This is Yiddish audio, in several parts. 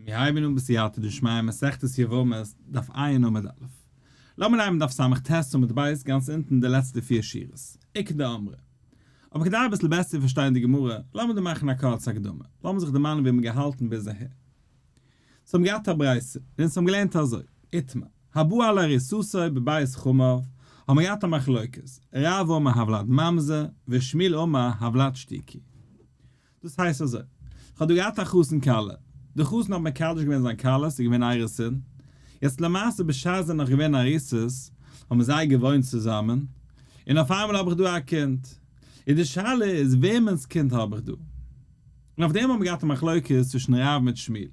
מיר הייבן אן בסייעתא דשמיא מסכת יבמות, דף ע' עמוד א'. לאמיר נעמען דף ס"ט עמוד ב' גאנץ אונטן די לעצטע פיר שורות, איכא דאמרי. אבער כדי אביסל בעסער צו פארשטיין די גמרא, לאמיר דא מאכן א קורצע הקדמה. לאמיר זיך דערמאנען ווי מיר געהאלטן ביז אהער. אונז האבן געהאט א ברייתא, און אונז האבן געלערנט אזוי, איתמר, הבא על ארוסתו בבית חמיו, האבן מיר געהאט א מחלוקת, רב אמר הולד ממזר, ושמואל אמר הולד שתוקי. דאס הייסט אזוי, כ'האב דא געהאט א חתן כלה, די חתן האט מקדש געווען זיין כלה, ס'איז געווען אירוסין, יעצט למעשה בשעת זיי זענען נאך געווען ארוסות, האבן זיי געוואוינט צוזאמען, און אויף איינמאל האב איך דא א קינד, און די שאלה איז וועמענס קינד האב איך דא? און אויף דעם האבן מיר געהאט א מחלוקת צווישן רב מיט שמואל,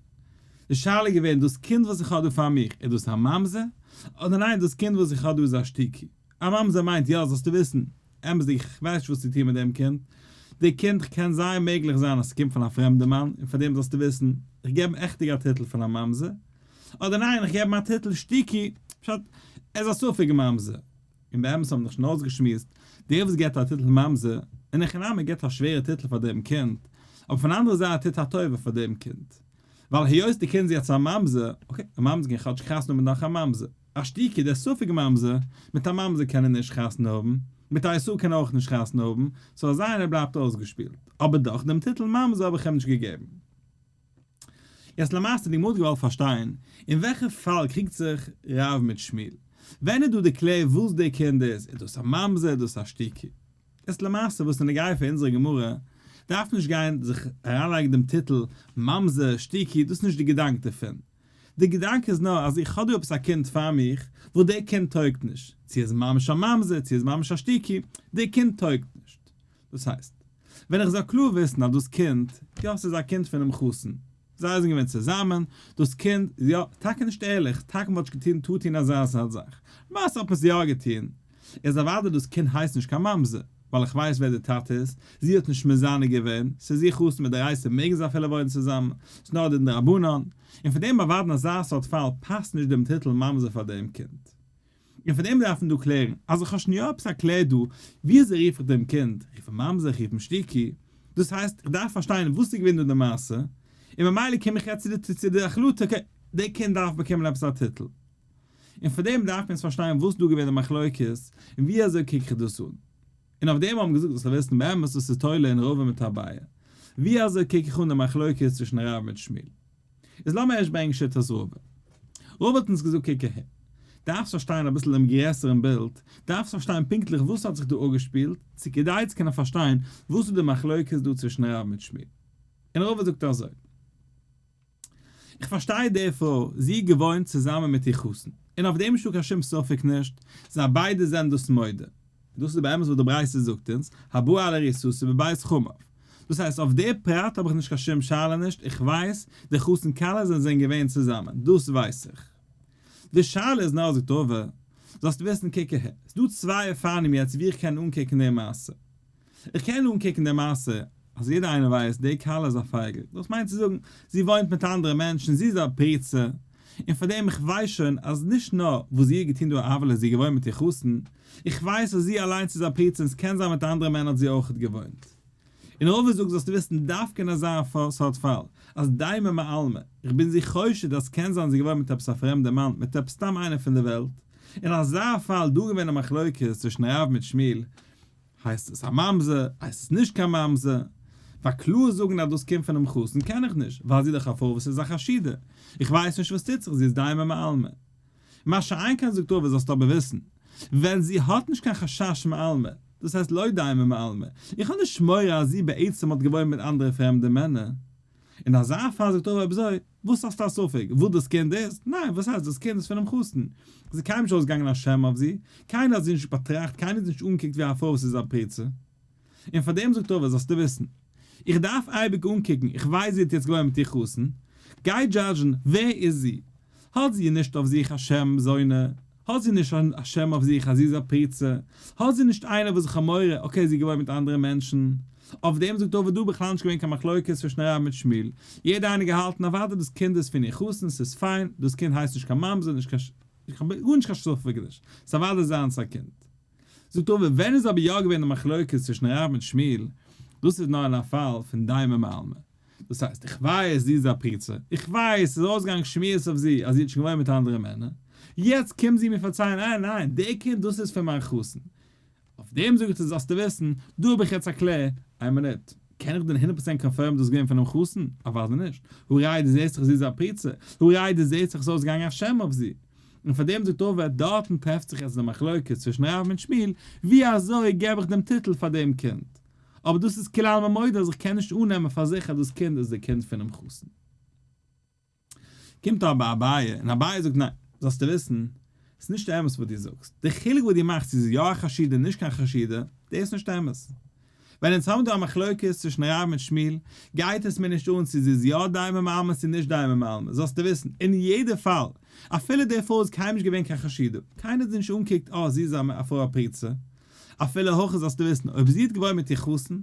די שאלה איז געווען, דאס קינד וואס איך האב דא פאר מיך, איז דאס א ממזר, אדער ניין דאס קינד וואס איך האב דא איז א שתוקי? א ממזר מיינט יא זאלסטו וויסן, אמת'דיג איך ווייס נישט וואס צו טון מיט דעם קינד, די קינד קען זייער מעגליך זיין אז ס'קומט פון א פרעמדע מאן, און פאר דעם זאלסטו וויסן, איך געב אים עכטיג א טיטל פון א ממזר, אדער ניין איך געב אים א טיטל שתוקי, פשט, ער איז א ספק ממזר. און באמת האבן מיר דאך שוין אויסגעשמועסט, דער וואס געבט א טיטל ממזר, אין הכי נמי געבט א שווערע טיטל פאר דעם קינד, אבער פון אנדערע זייט טוט א טובה פאר דעם קינד. ווייל היות די קינד איז יעצט א ממזר, okay, א ממזר קען כאטש חתונה האבן מיט נאך א ממזר. א שתוקי דער ספק ממזר, מיט א ממזר קען ער נישט חתונה האבן, מיט א ישראל קען ער אויך נישט חתונה האבן, so אזא איינער בלייבט אויסגעשפילט. אבער דאך, דעם טיטל ממזר האב איך אים נישט געגעבן. יעצט למעשה די גמרא האט געוואלט פארשטיין, אין וועלכע פאל קריגט זיך רב מיט שמואל? ווען איז דא די קלער וואס די קינד איז, איז דאס א ממזר איז דאס א שתוקי? יעצט למעשה וואס איז נוגע פאר אונזערע גמרא, דארף נישט גיין זיך אריינלייגן דעם טיטל ממזר, שתוקי, דאס איז נישט די געדאנק דערפון. די געדאנק איז נאר אז איך האב דא עפעס א קינד פאר מיך וואס די קינד טויגט נישט, צו איז ממש א ממזר צו איז ממש א שתוקי, די קינד טויגט נישט. דאס הייסט, ווען איך זאל קלאר וויסן אז דאס קינד, יא ס'איז א קינד פונעם חתן, זיי זענען געווען צוזאמען, דאס קינד, יא, טאקע נישט ערליך, טאקע מ'וואלט נישט געטון טאר טון אזא סארט זאך, למעשה האט מען עס יא געטון, איז אוודאי דאס קינד הייסט נישט קיין ממזר, ווייל איך ווייס ווער די טאטע איז, זי האט נישט מזנה געווען, ס'איז איר חתן מדאורייתא מעגן זיי אפילו וואוינען צוזאמען, ס'איז נאר דין דרבנן, און פון דעם אוודאי אין אזא סארט פאל פאסט נישט דעם טיטל ממזר פאר דעם קינד. און פון דעם דארף מען דא קלערן, אז איך האב שוין יא עפעס א קלער דא, ווי אזוי רוף איך דעם קינד, רוף אים ממזר, איך רוף אים שתוקי, דאס הייסט איך דארף פארשטיין וואס איז געווען דא די מעשה, און ממילא קום איך יעצט צו די החלטה, okay, דער קינד דארף באקומען עפעס א טיטל. און פאר דעם דארף מען יעצט פארשטיין וואס דא געווען די מחלוקת, און ווי אזוי קוק איך דאס אן. און אויף דעם האבן געזאגט זאלסט וויסן באמת וואס איז תולה אין רבא מיט אביי. ווי אזוי קוק איך אן די מחלוקת צווישן רב מיט שמואל. איז לאמיר ערשט ברענגען שיטת רבא. רבא האט אונז געזאגט קוק אהער. דארפסט פארשטיין אביסל דעם גרעסערן בילד, דארפסט פארשטיין פונקטליך וואס האט זיך דא אפגעשפילט, צו כדי צו קענען פארשטיין וואס איז די מחלוקת דא צווישן רב מיט שמואל. און רבא זאגט אזוי. איך פארשטיי די פרוי, זי איז געוואוינט צוזאמען מיט איר חתן, און אויף דעם איז נישטא קיין שום ספק נישט, זיי ביידע זענען דאס מודה. דאס איז באמת וואס די ברייתא זאגט אונז, הבא על ארוסתו בבית חמיו. דאס הייסט אויף די פרט האב איך נישט קיין שום שאלה נישט, איך ווייס, די חתן כלה זענען זענען געווען צוזאמען, דאס ווייס איך. די שאלה איז נאר זאגט רבא, זאלסט וויסן קוק אהער, ס'דא צוויי אופנים יעצט ווי איך קען אנקוקן די מעשה. איך קען אנקוקן די מעשה אז יעדער איינער ווייסט די כלה איז א פייגל, דאס מיינט צו זאגן זי וואוינט מיט אנדערע מענטשן, זי איז א פריצה, און פאר דעם איך ווייס שוין אז נישט נאר וואס זי האט געטון דא א עוולה זי געוואוינט מיט איר חתן, איך ווייס אז זי אליינס איז א פריצה און ס'קען זיין מיט אנדערע מענער האט זי אויכעט געוואוינט. און רבא זאגט זאלסטו וויסן דווקא אין אזא סארט פאל אז דיימא מעלמא, איך בין זיך חושד אז ס'קען זיין זי געוואוינט מיט עפעס א פרעמדע מאן, מיט עפעס סתם איינער פון די וועלט, אין אזא פאל דא געווען א מחלוקת צווישן רב מיט שמואל, הייסט עס א ממזר? הייסט עס נישט קיין ממזר? ווייל קלאר זאגן אז דאס קומט פונעם חתן קען איך נישט, ווייל זי איז דאך א פרוי וואס איז א חשודה, איך ווייס נישט וואס טוט זיך, זי איז דיימא מעלמא. מה שאין כן זאגט רבא זאלסטו אבער וויסן, ווען זי האט נישט קיין חשש מעלמא, דאס הייסט לא דיימא מעלמא, איך האב נישט מורא אז זי בעצם האט געוואוינט מיט אנדערע פרעמדע מענער, אין אזא פאל זאגט רבא אויב אזוי, וואס האסטו א ספק וואס דאס קינד איז? ניין, וואס הייסט דאס קינד איז פונעם חתן? עס איז קיינמאל נישט אויסגעגאנגען א שם אויף זי, קיינער האט זי נישט באטראכט, קיינער האט זי נישט אנגעקוקט ווי א פרוי וואס איז א פריצה. און פאר דעם זאגט רבא זאלסטו וויסן, איך דארף אייביג אנקוקן, איך ווייס זי האט יעצט געוואוינט מיט איר חתן, גיי judge ן ווער איז זי? האט זי נישט אויף זיך א שם זונה? האט זי נישט א שם אויף זיך אז זי איז א פריצה? האט זי נישט איינער וואס איך האב מורא, okay זי איז געוואוינט מיט אנדערע מענטשן? אויף דעם זאגט רבא דא בכלל נישט געווען קיין מחלוקת צווישן רב מיט שמואל, יעדער איינער געהאלטן אוודאי דאס קינד איז פון איר חתן ס'איז פיין, דאס קינד הייסט נישט קיין ממזר נישט קיין גארנישט קיין ספק נישט, ס'איז אוודאי זיינס א קינד. זאגט רבא ווען איז אבער יא געווען די מחלוקת צווישן רב מיט שמואל, דאס איז נאר אין א פאל פון דיימא מעלמא. דאס הייסט, איך ווייס זי איז א פרוצה, איך ווייס ס'איז ארויסגעגאנגען שמועות אויף זי אז זי האט שוין געוואוינט מיט אנדערע מענער, יעצט קומט זי מיר פארציילן אה ניין, די קינד דאס איז פון מיין חתן. אויף דעם זאג איך דיר זאלסטו וויסן, דא האב איך יעצט א קלער, איין מינוט, קען איך דען הונדערט פראצענט confirm ען דאס איז געווען פונעם חתן? אוודאי נישט, הא ראי' דו זעסט דאך זי איז א פרוצה, הא ראי' דו זעסט דאך ס'איז אויסגעגאנגען א שם אויף זי. און פאר דעם זאגט רבא, דארטן טרעפט זיך יעצט די מחלוקת צווישן רב מיט שמואל, ווי אזוי געב איך דעם טיטל פאר דעם קינד? אבער דאס איז כולי עלמא מודה אז איך קען נישט אננעמען פאר זיכער אז דאס קינד איז די קינד פונעם חתן. קומט אבער אביי און אביי זאגט ניין, זאלסטו וויסן, ס'איז נישט אמת וואס דו זאגסט, די חילוק וואס דו מאכסט צו ס'איז יא א חשידה נישט קיין חשידה, דאס איז נישט אמת. ווען אונז האבן דא א מחלוקת צווישן רב מיט שמואל, גייט עס מיר נישט אן צו זי איז יא דיימא מעלמא צו נישט דיימא מעלמא, זאלסטו וויסן, אין יעדע פאל, אפילו די פרוי איז קיינמאל נישט געווען קיין חשידה, קיינער האט זי נישט אנגעקוקט אה זי איז א פרוי א פרוצה, אפילו הכי זאלסטו וויסן, אויב זי האט געוואוינט מיט איר חתן,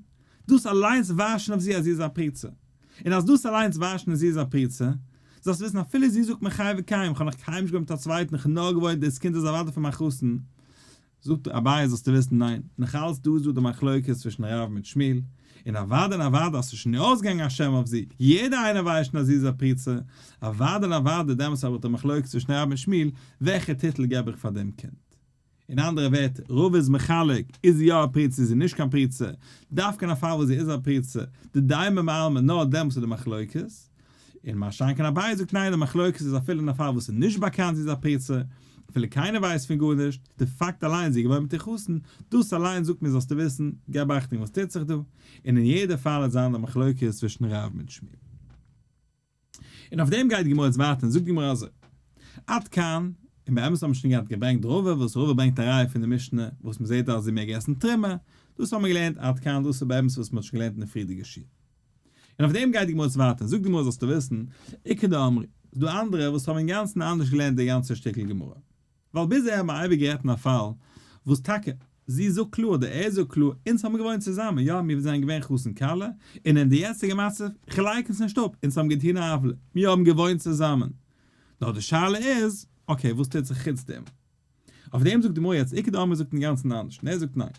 דאס אליינס ווייזט שוין אויף זי אז זי איז א פרוצה. און אז דאס אליינס ווייזט שוין אז זי איז א פרוצה, זאלסטו וויסן אפילו זי זאגט מחי וקיים, איך האב נאך קיינמאל נישט געוואוינט מיט א צווייטן, איך האב נאר געוואוינט, דאס קינד איז אוודאי פון מיין חתן, זאגט אביי זאלסטו וויסן ניין, נאך אלץ דא איז דא די מחלוקת צווישן רב מיט שמואל, און אוודאי און אוודאי אז ס'איז שוין אויסגעגאנגען א שם אויף זי, יעדער איינער ווייסט שוין אז זי איז א פרוצה, אוודאי און אוודאי דעמאלטס האב איך די מחלוקת צווישן רב מיט שמואל, וועלכע טיטל געב איך פאר דעם קינד. אין אנדערע ווערטער, רבא איז מחלק, איז זי יא א פרוצה איז זי נישט קיין פרוצה, דווקא אין א פאל וואס זי איז א פרוצה, דדיימא מעלמא נאר דעמאלטס איז די מחלוקת, און מה שאין כן אביי זאגט ניין די מחלוקת איז אפילו אין א פאל וואס איז נישט באקאנט זי איז א פרוצה, אפילו קיינער ווייסט פון גארנישט, די פאקט אליין זי איז געוואוינט מיט איר חתן, דאס אליין זאגט מיר זאלסטו וויסן, געב אכטונג וואס טוט זיך דא, און אין יעדע פאל וועט זיין די מחלוקת צווישן רב מיט שמואל. און אויף דעם גייט די גמרא יעצט ווייטער און זאגט די גמרא אזוי, עד כאן, און באמת האבן מיר שוין געהאט געברענגט רבא וואס רבא ברענגט א ראיה פון די משנה וואס מען זעט אז זי מעג עסן תרומה, דאס האבן מיר געלערנט עד כאן, דאס איז באמת וואס מען האט שוין געלערנט אין די פריערדיגע שיעור. און אויף דעם גייט די גמרא יעצט ווייטער און זאגט די גמרא זאלסטו וויסן, איכא דאמרי, ס'איז דא אנדערע וואס האבן אינגאנצן אנדערש געלערנט די גאנצע שטיקל גמרא. ווייל ביז ער האט מיר אייביג גערעדט אין א פאל וואס טאקע זי זאגט קלאר אדער ער זאגט קלאר אונז האבן געוואוינט צוזאמען יא מיר זענען געווען חתן כלה און אין די יעצטיגע מצב כ'לייקן עס נישט אפ אונז האבן געטון א עוולה מיר האבן געוואוינט צוזאמען נאר די שאלה איז okay וואס טוט זיך חוץ דעם אויף דעם זאגט די גמרא יעצט איכא דאמרי זאגט אינגאנצן אנדערש און ער זאגט ניין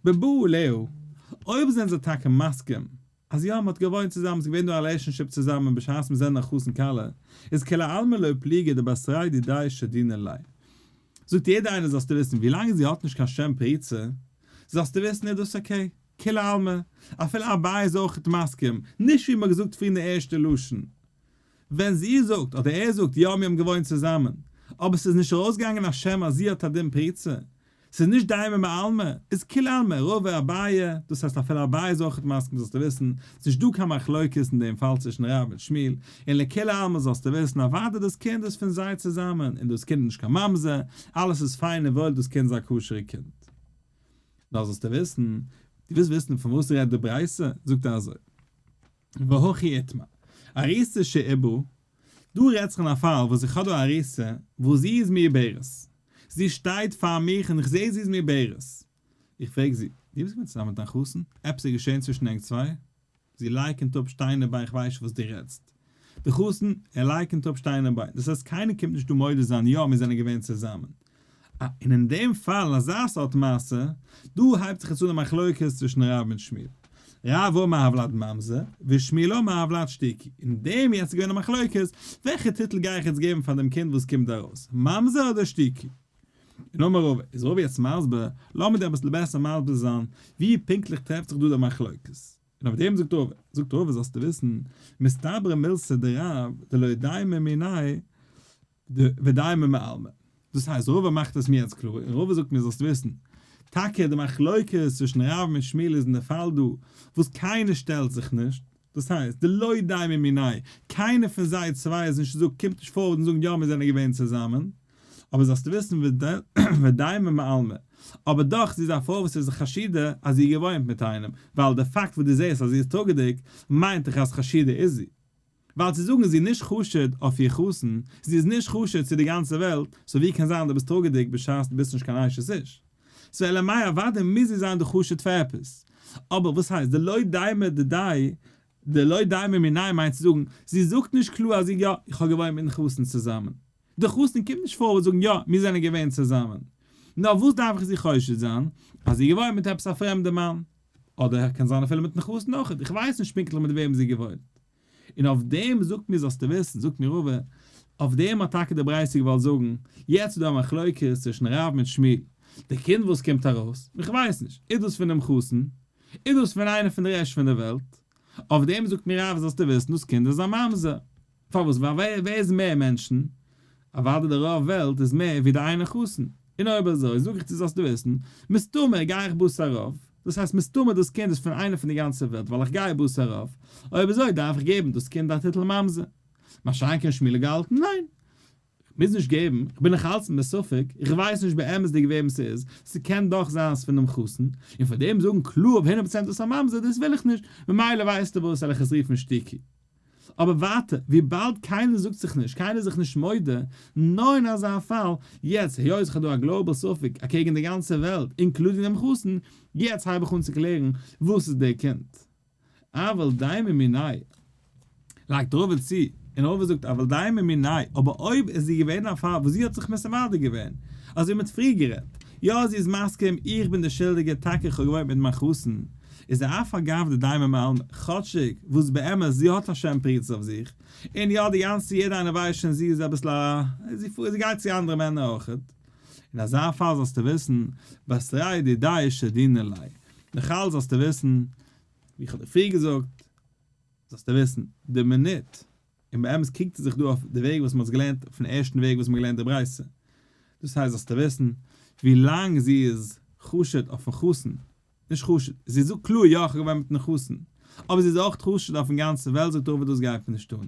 בבא עליה אויב זענען זיי טאקע מסכים אז יא, מ'האט געוואוינט צוזאמען, ס'איז געווען דא א relationship צוזאמען בשעת מיר זענען א חתן כלה, איז כולי עלמא לא פליגי דבתריה דידיה שדינן ליה. זאגט יעדער איינער זאלסטו וויסן ווילאנג זי האט נישט קיין שם פריצה, זאלסטו וויסן איז דאס okay, כולי עלמא, אפילו אביי איז אויכעט מסכים, נישט ווי מ'האט געזאגט פריער אין די ערשטע לשון. ווען זי זאגט אדער ער זאגט יא מיר האבן געוואוינט צוזאמען, אבער ס'איז נישט ארויסגעגאנגען א שם אז זי האט א דין פריצה, ס'איז נישט דיימא מעלמא, איז כולי עלמא, רבא אביי, דאס הייסט אפילו אביי איז אויכעט מסכים זאלסטו וויסן, ס'איז נישט דא קיין מחלוקת אין דעם פאל צווישן רב מיט שמואל, און לכולי עלמא זאלסטו וויסן אוודאי דאס קינד איז פון זיי צוזאמען, און דאס קינד איז נישט קיין ממזר, אלעס איז פיין און וואויל דאס קינד איז א כשר'ע קינד. נאר זאלסטו וויסן, דו ווילסט וויסן פון וואס רעדט די ברייתא, זאגט ער אזוי. והכי איתמר, ארוסה שעיברה, דא רעדט זיך אין א פאל וואס איך האב דא א ארוסה וואס זי איז מעוברת, זי שטייט פאר מיך און איך זעה זי איז מעוברת, איך פרעג זי, דו ביסט געווען צוזאמען מיט דיין חתן? עפעס איז געשען צווישן ענק צוויי? זי לייקענט אפ שטיין און ביין איך ווייס נישט וואס דו רעדסט. די חתן, ער לייקענט אפ שטיין און ביין, דאס הייסט קיינער קומט נישט דא מודה זיין יא מיר זענען געווען צוזאמען. אה, און אין דעם פאל, אזא סארט מעשה, דא הייבט זיך יעצט אן די מחלוקת צווישן רב מיט שמואל. רב אמר הולד ממזר, ושמואל אמר הולד שתוקי. אין דעם יעצט איז געווען א מחלוקת, וועלכע טיטל גיי איך יעצט געבן פאר דעם קינד וואס קומט ארויס, ממזר אדער שתוקי? און אמר רבא, איז רבא יעצט מסביר, לאמיר דיר אביסל בעסער מסביר זיין, ווי פונקטליך טרעפט זיך דא די מחלוקת. און אויף דעם זאגט רבא, זאגט רבא זאלסטו וויסן, מסתברא מילתא דרב דלא דיימא מיניה ודיימא מעלמא. דאס הייסט, רבא מאכט עס מיר יעצט קלאר, און רבא זאגט מיר זאלסט וויסן, טאקע די מחלוקת צווישן רב מיט שמואל איז אין די פאל דא, וואס קיינער שטעלט זיך נישט, דאס הייסט, דלא דיימא מיניה, קיינער פון זיי צוויי איז נישט זאגט קומט נישט forward און זאגן יא מיר זענען געווען צוזאמען, אבער זאלסטו וויסן ודיימא מעלמא, אבער דאך זי איז א פרוי וואס איז חשידה אז זי איז געוואוינט מיט איינעם, ווייל די פאקט וואס דו זעסט אז זי איז טראגעדיג מיינט דאך אז חשידה איז זי. ווייל צו זאגן זי איז נישט חשוד אויף איר חתן, זי איז נישט חשוד צו די גאנצע וועלט, so ווי קען זיין דו ביסט טראגעדיג בשעת דו ביסט נישט קיין אשת איש? so אלא מאי אוודאי מוז זי זיין די חשוד פאר עפעס. אבער וואס הייסט דלא דיימא דידיה דלא דיימא מיניה מיינט צו זאגן, זי זאגט נישט קלאר אז יא, איך האב געוואוינט מיטן חתן צוזאמען. די חתן קומט נישט forward זאגן יא, מיר זענען געווען צוזאמען. נאר וואס דארף איך זי חושד זיין? אז זי געוואוינט מיט עפעס א פרעמדע מאן. אדער קען זיין אפילו מיטן חתן אויכעט, איך ווייס נישט פונקטליך מיט וועם זי געוואוינט. און אויף דעם זאגט מיר זאלסטו וויסן, זאגט מיר רבא, אויף דעם האט טאקע די ברייתא געוואלט זאגן, יעצט איז דא א מחלוקת צווישן רב מיט שמואל, די קינד וואס קומט ארויס, איך ווייס נישט, איז דאס פונעם חתן, איז דאס פון איינער פון די רעשט פון די וועלט, אויף דעם זאגט מיר רב זאלסטו וויסן דאס קינד איז א ממזר. פארוואס? ווייל ווער איז מער מענטשן? אוודאי די רוב וועלט איז מער ווי די איינע חתן. און אויב אזוי זאג איך דיר זאלסטו וויסן, מסתמא גיי איך בתר רוב, דאס הייסט מסתמא דאס קינד איז פון איינער פון די גאנצע וועלט ווייל איך גיי בתר רוב, אויב אזוי דארף איך געבן דאס קינד א טיטל ממזר. מה שאין כן שמואל האט געהאלטן ניין, כ'מוז נישט געבן, כ'בין נאך אלץ מסופק, איך ווייס נישט באמת'דיג וועמען ס'איז, ס'קען דאך זיין ס'פון דעם חתן, און פאר דעם זאגן קלאר אויף הונדערט פראצענט דאס א ממזר דאס וויל איך נישט, ממילא ווייסטו וואס וועל איך עס רופן שתוקי. אבער ווייטער, וויבאלד קיינער זאגט זיך נישט, קיינער איז זיך נישט מודה, נאר אין אזא פאל, יעצט היות איך האב דא א global ספק אקעגן די גאנצע וועלט, including דעם חתן, יעצט הייב איך אן צו קלערן וואס איז דער קינד. אבל דיימא מיניה, לייגט רבא צו, און רבא זאגט אבל דיימא מיניה, אבער אויב איז זי געווען א פאל וואס זי האט זיך מתוודה געווען, אזוי ווי מ'האט פריער גערעדט, יא זי איז מסכים איך בין די שולדיגע טאקע איך האב געוואוינט מיט מיין חתן, איז אף על גב דדיימא מעלמא, כאטשיג וואס באמת זי האט א שם פריצות אויף זיך, און יא די גאנצע יעדע איינער ווייסט שוין זי איז אביסל א, זי גייט צו אנדערע מענער אויכעט, אין אזא פאל זאלסטו וויסן, בתריה דידיה שדינן ליה, נאכאלץ זאלסטו וויסן, ווי איך האב דיר פריער געזאגט, זאלסטו וויסן, די מינוט, און באמת קריגט ער זיך דא אויף די וועג וואס מען האט עס געלערנט, אויפן ערשטן וועג וואס מען האט געלערנט די ברייתא, דאס הייסט זאלסטו וויסן, ווי לאנג זי איז חשוד אויפן חתן, נישט חשוד, זי זאגט קלאר יא איך האב געוואוינט מיטן חתן, אבער זי איז אויך חשוד אויפן גאנצע וועלט זאגט רבא דאס גייט מיר נישט אן.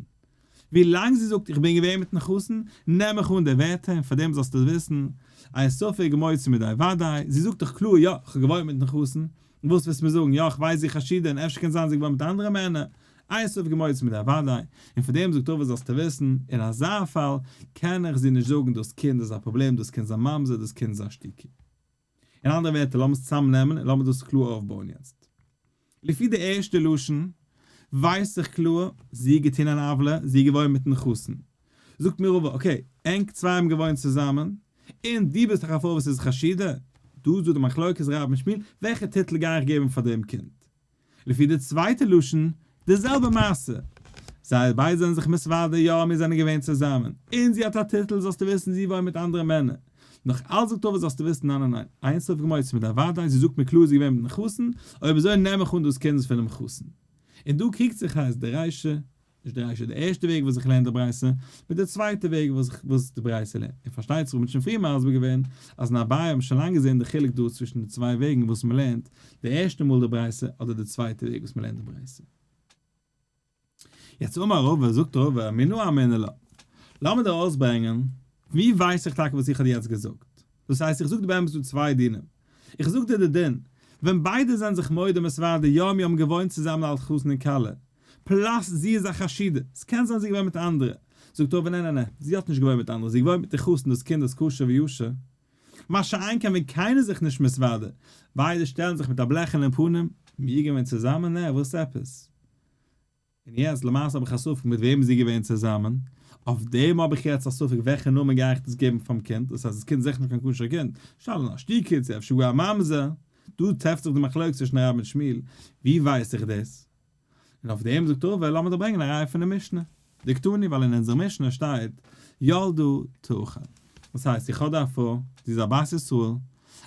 ווי לאנג זי זאגט איך בין געווען מיטן חתן, נעם איך אן די ווערטער און פארדעם זאלסטו וויסן, אין ספק מוציא מידי וודאי, זי זאגט דאך קלאר יא איך האב געוואוינט מיטן חתן, וואס וועסטו מיר זאגן יא איך ווייס זי חשודה און אפשר קען זיין זי געוואוינט מיט אנדערע מענער, אין ספק מוציא מידי וודאי, און פארדעם זאגט רבא זאלסטו וויסן, אין אזא פאל קען איך זי נישט זאגן דאס קינד איז א פראבלעם דאס קינד איז א ממזר דאס קינד איז א שתוקי. אין אנדערע ווערטער, לאמיר עס צוזאם נעמען און לאמיר דאס קלאר אויפבויען יעצט. לפי די ערשטע לשון, ווייס איך קלאר, זי האט געטון אן עוולה, זי איז געוואוינט מיטן חתן. זאגט מיר רבא, okay, ענק צוויי האבן געוואוינט צוזאמען, און דו ביסט דאך א פרוי וואס איז חשודה, דא איז דא די מחלוקת רב מיט שמואל, וועלכע טיטל גיי איך געבן פאר דעם קינד? לפי די צווייטע לשון, די זעלבע מעשה. זיי ביידע זענען זיך מתוודה, יא מיר זענען געווען צוזאמען, און זי האט א טיטל זאלסטו וויסן זי וואוינט מיט אנדערע מענער. נאך אלץ זאגט רבא זאלסטו וויסן ניין ניין ניין, אין ספק מוציא מידי וודאי, זי זאגט מיר קלאר זי איז געווען מיטן חתן, אויב אזוי נעם איך אן דאס קינד איז פונעם חתן. און דא קריגט זיך הייסט די רישא נישט די רישא, די ערשטע וועג וואס איך לערן די ברייתא, מיט די צווייטע וועג וואס וואס די ברייתא לערנט. און פארשטייט זיך, מ'האט שוין פריער מסביר געווען, אז אין אביי האט מען שוין לאנג געזען די חילוק דא צווישן די צוויי וועגן וואס מ'לערנט, די ערשטע מאל די ברייתא, אדער די צווייטע וועג וואס מ'לערנט די ברייתא. יעצט אמר רבא, זאגט רבא, מנא אמינא לה. לאמיר דיר אויסברענגען, ווי ווייס איך טאקע וואס איך האב דיר יעצט געזאגט? דאס הייסט, איך זאג דיר באמת דא צוויי דינים. איך זאג דיר די דין, ווען ביידע זענען זיך מודה מתוודה יא מיר האבן געוואוינט צוזאמען אלס חתן און כלה, plus זי איז א חשודה, ס'קען זיין זי איז געווען מיט אנדערע, זאגט רבא נע נע נע, זי האט נישט געוואוינט מיט אנדערע, זי איז געוואוינט מיט איר חתן דאס קינד איז כשר וישר, מה שאין כן ווען קיינער זיך נישט מתוודה, ביידע שטעלן זיך מיט א בלעכענעם פנים, מיר געווען צוזאמען נע וואס עפעס? און יעצט למעשה האב איך א ספק מיט וועם איז זי געווען צוזאמען, אויף דעם האב איך יעצט א ספק וועלכע נאמען גיי איך דאס געבן פאר'ן קינד, דאס הייסט דאס קינד איז זיכער נישט קיין כשר'ע קינד, שאלה נאר שתוקי צו אפשר גאר א ממזר, דא טרעפט זיך די מחלוקת צווישן רב מיט שמואל, ווי ווייס איך דאס? און אויף דעם זאגט רבא לאמיר דיר ברענגען א ראיה פון די משנה, דקתני ווייל אין אונזער משנה שטייט ילדה תאכל, דאס הייסט איך האב דא א פרוי, זי איז א בת ישראל,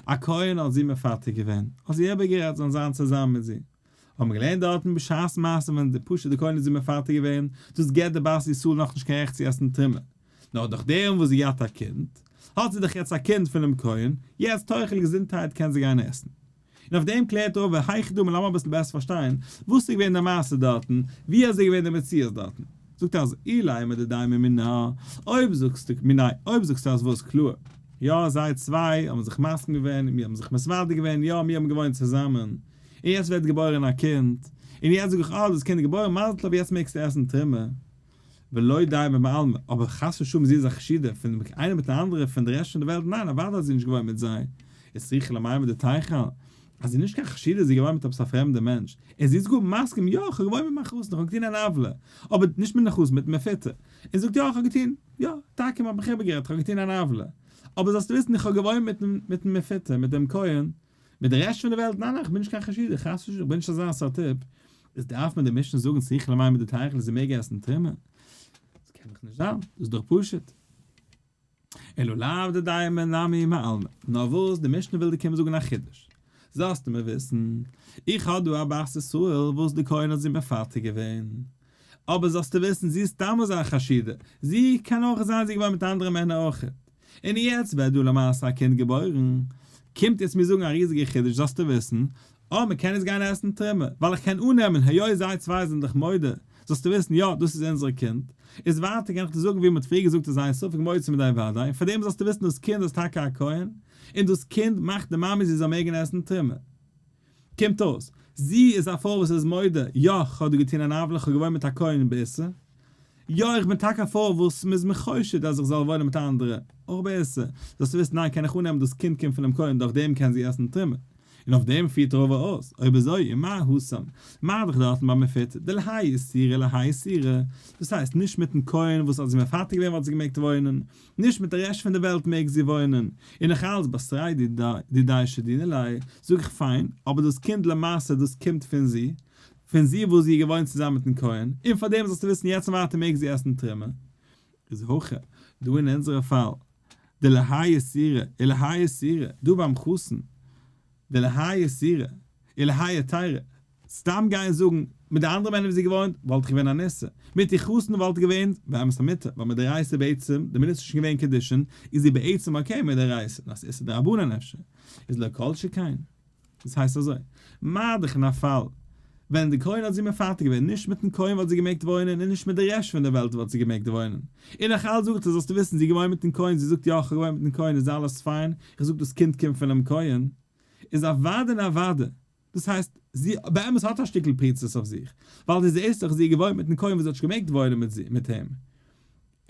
א כהן האט זי מפתה געווען, האט זי איבערגערעדט זאלן זיין צוזאמען מיט זי, האבן מיר געלערנט דארטן בשעת מעשה ווען די פשוט די כהן איז זי מפתה געווען, דאס געבט די בת ישראל נאכנישט קיין רעכט צו עסן תרומה, נאר דורך דעם וואס זי געהאט א קינד, האט זי דאך יעצט א קינד פונעם כהן, יעצט תאכל געזונטהייט קען זי גיין עסן. און אויף דעם קלערט רבא היכי דמי לאמיר אביסל בעסער פארשטיין וואס איז געווען די מעשה דארטן, ווי אזוי איז געווען די מציאות דארטן. זאגט ער אז אילימא דדיימא מינה, אויב זאגסטו מינה, אויב זאגסטו אז וואס קלאר, יא זיי צוויי האבן זיך מסכים געווען, מיר האבן זיך מתוודה געווען, יא מיר האבן געוואוינט צוזאמען, און יעצט ווערט געבוירען א קינד, און יעצט זאג איך אה דאס קינד איז געבוירן מזל טוב יעצט מעגסטו עסן תרומה, ולא דיימא בעלמא, אבער חס ושלום זי איז א חשודה פון איינער מיט די אנדערע פון די רעשט פון די וועלט, ניין אוודאי האט זי נישט געוואוינט מיט זיי, איז צריכה למימר דתיכל, אז זי איז נישט קיין חשודה זי איז געוואוינט מיט עפעס א פרעמדע מענטש, און זי איז גאר מסכים יא איך האב געוואוינט מיט מיין חתן איך האב געטון אן עוולה, אבער נישט מיטן חתן מיטן מפותה, און זאגט יא איך האב געטון, יא טאקע מען האט מיך איבערגערעדט איך האב געטון אן עוולה, אבער זאלסטו וויסן איך האב געוואוינט מיטן מיטן מפותה מיט דעם כהן, מיט די רעשט פון די וועלט, ניין ניין איך בין נישט קיין חשודה חס ושלום איך בין נישט אזא סארט טיפ. איז דארף מען די משנה זאגן צריכה למימר דתיכול זי מעג עסן תרומה? דאס קען דאך נישט זיין, דאס איז דאך פשוט. אלא לאו דדיימא נמי מעלמא, נאר וואס די משנה וויל דיר קומען זאגן א חידוש, זאלסטו מיר וויסן, איך האב דא א בת ישראל וואס די כהן האט זי מפתה געווען, אבער זאלסטו וויסן זי איז סתם אזא חשודה, זי קען אויך זיין זי איז געווארן מיט אנדערע מענער אויכעט, און יעצט ווערט דא למעשה א קינד געבוירן, קומט יעצט מיר זאגן א ריזיגע חידוש זאלסטו וויסן, אה מען קען יעצט גיין עסן תרומה, ווייל איך קען אננעמען היות זיי צוויי זענען דאך מודה, זאלסטו וויסן יא דאס איז אונזערע קינד, איז ווייטער קען איך דיר זאגן ווי מען האט פריער געזאגט אז אין ספק מוציא מידי וודאי, און פארדעם זאלסטו וויסן דאס קינד איז טאקע א כהן, און דאס קינד מאכט די מאמע זי זאל מעגן עסן תרומה. קומט אויס, זי איז א פרוי וואס איז מודה, יא, כ'האב דא געטון אן עוולה, כ'האב געוואוינט מיט א כהן באיסור. יא, איך בין טאקע א פרוי וואס מ'איז מיר חושד אז איך זאל וואוינען מיט אנדערע, אויך באיסור. זאלסטו וויסן, ניין, קען איך אננעמען דאס קינד קומט פונעם כהן, דורך דעם קען זי עסן תרומה. און אויף דעם פירט רבא אויס, אויב אזוי, ומה התם, מה דאך דארטן ביי מפותה, דלהאי איסורא להאי איסורא, דאס הייסט, נישט מיטן כהן וואס האט זי מפתה געווען וואלט זי געמעגט וואוינען, נישט מיט די רעשט פון די וועלט מעג זי וואוינען, און נאך אלץ בתריה דידיה שדינא ליה, זאג איך פיין, אבער דאס קינד למעשה דאס קומט פון זי, פון זי וואס זי איז געוואוינט צוזאמען מיטן כהן, און פאר דעם זאלסטו וויסן יעצט און ווייטער מעג זי עסן תרומה. איז הכא, דא אין אונזערע פאל, דלהאי איסורא ולהאי איסורא, דא ביים חתן, דלהאי איסורא ולהאי היתירא, סתם גיין זאגן, מיט די אנדערע מענער ווי זי געוואוינט, וואלט איך געווען א ניסה, מיט איר חתן וואלט געווען באמת א מותר, ווייל מדאורייתא בעצם, די מינוט ס'איז שוין געווען קידושין, איז זי בעצם okay מדאורייתא, נאר ס'איז איסור דרבנן אפשר, איז לא כל שכן. דאס הייסט אזוי, מה דאך אין א פאל ווען די כהן האט זי מפתה געווען, נישט מיטן כהן וואלט זי געמעגט וואוינען און נישט מיט די רעשט פון די וועלט וואלט זי געמעגט וואוינען, און נאך אלץ זאגט ער זאלסטו וויסן זי געוואוינט מיטן כהן, זי זאגט יא איך האב געוואוינט מיטן כהן איז אלעס פיין, איך זאג דאס קינד קומט פונעם כהן, איז אוודאי און אוודאי, דאס הייסט זי באמת האט א שטיקל פריצות אויף זיך, ווייל דו זעסט דאך זי איז געוואוינט מיטן כהן וואס זי האט נישט געמעגט וואוינען מיט אים,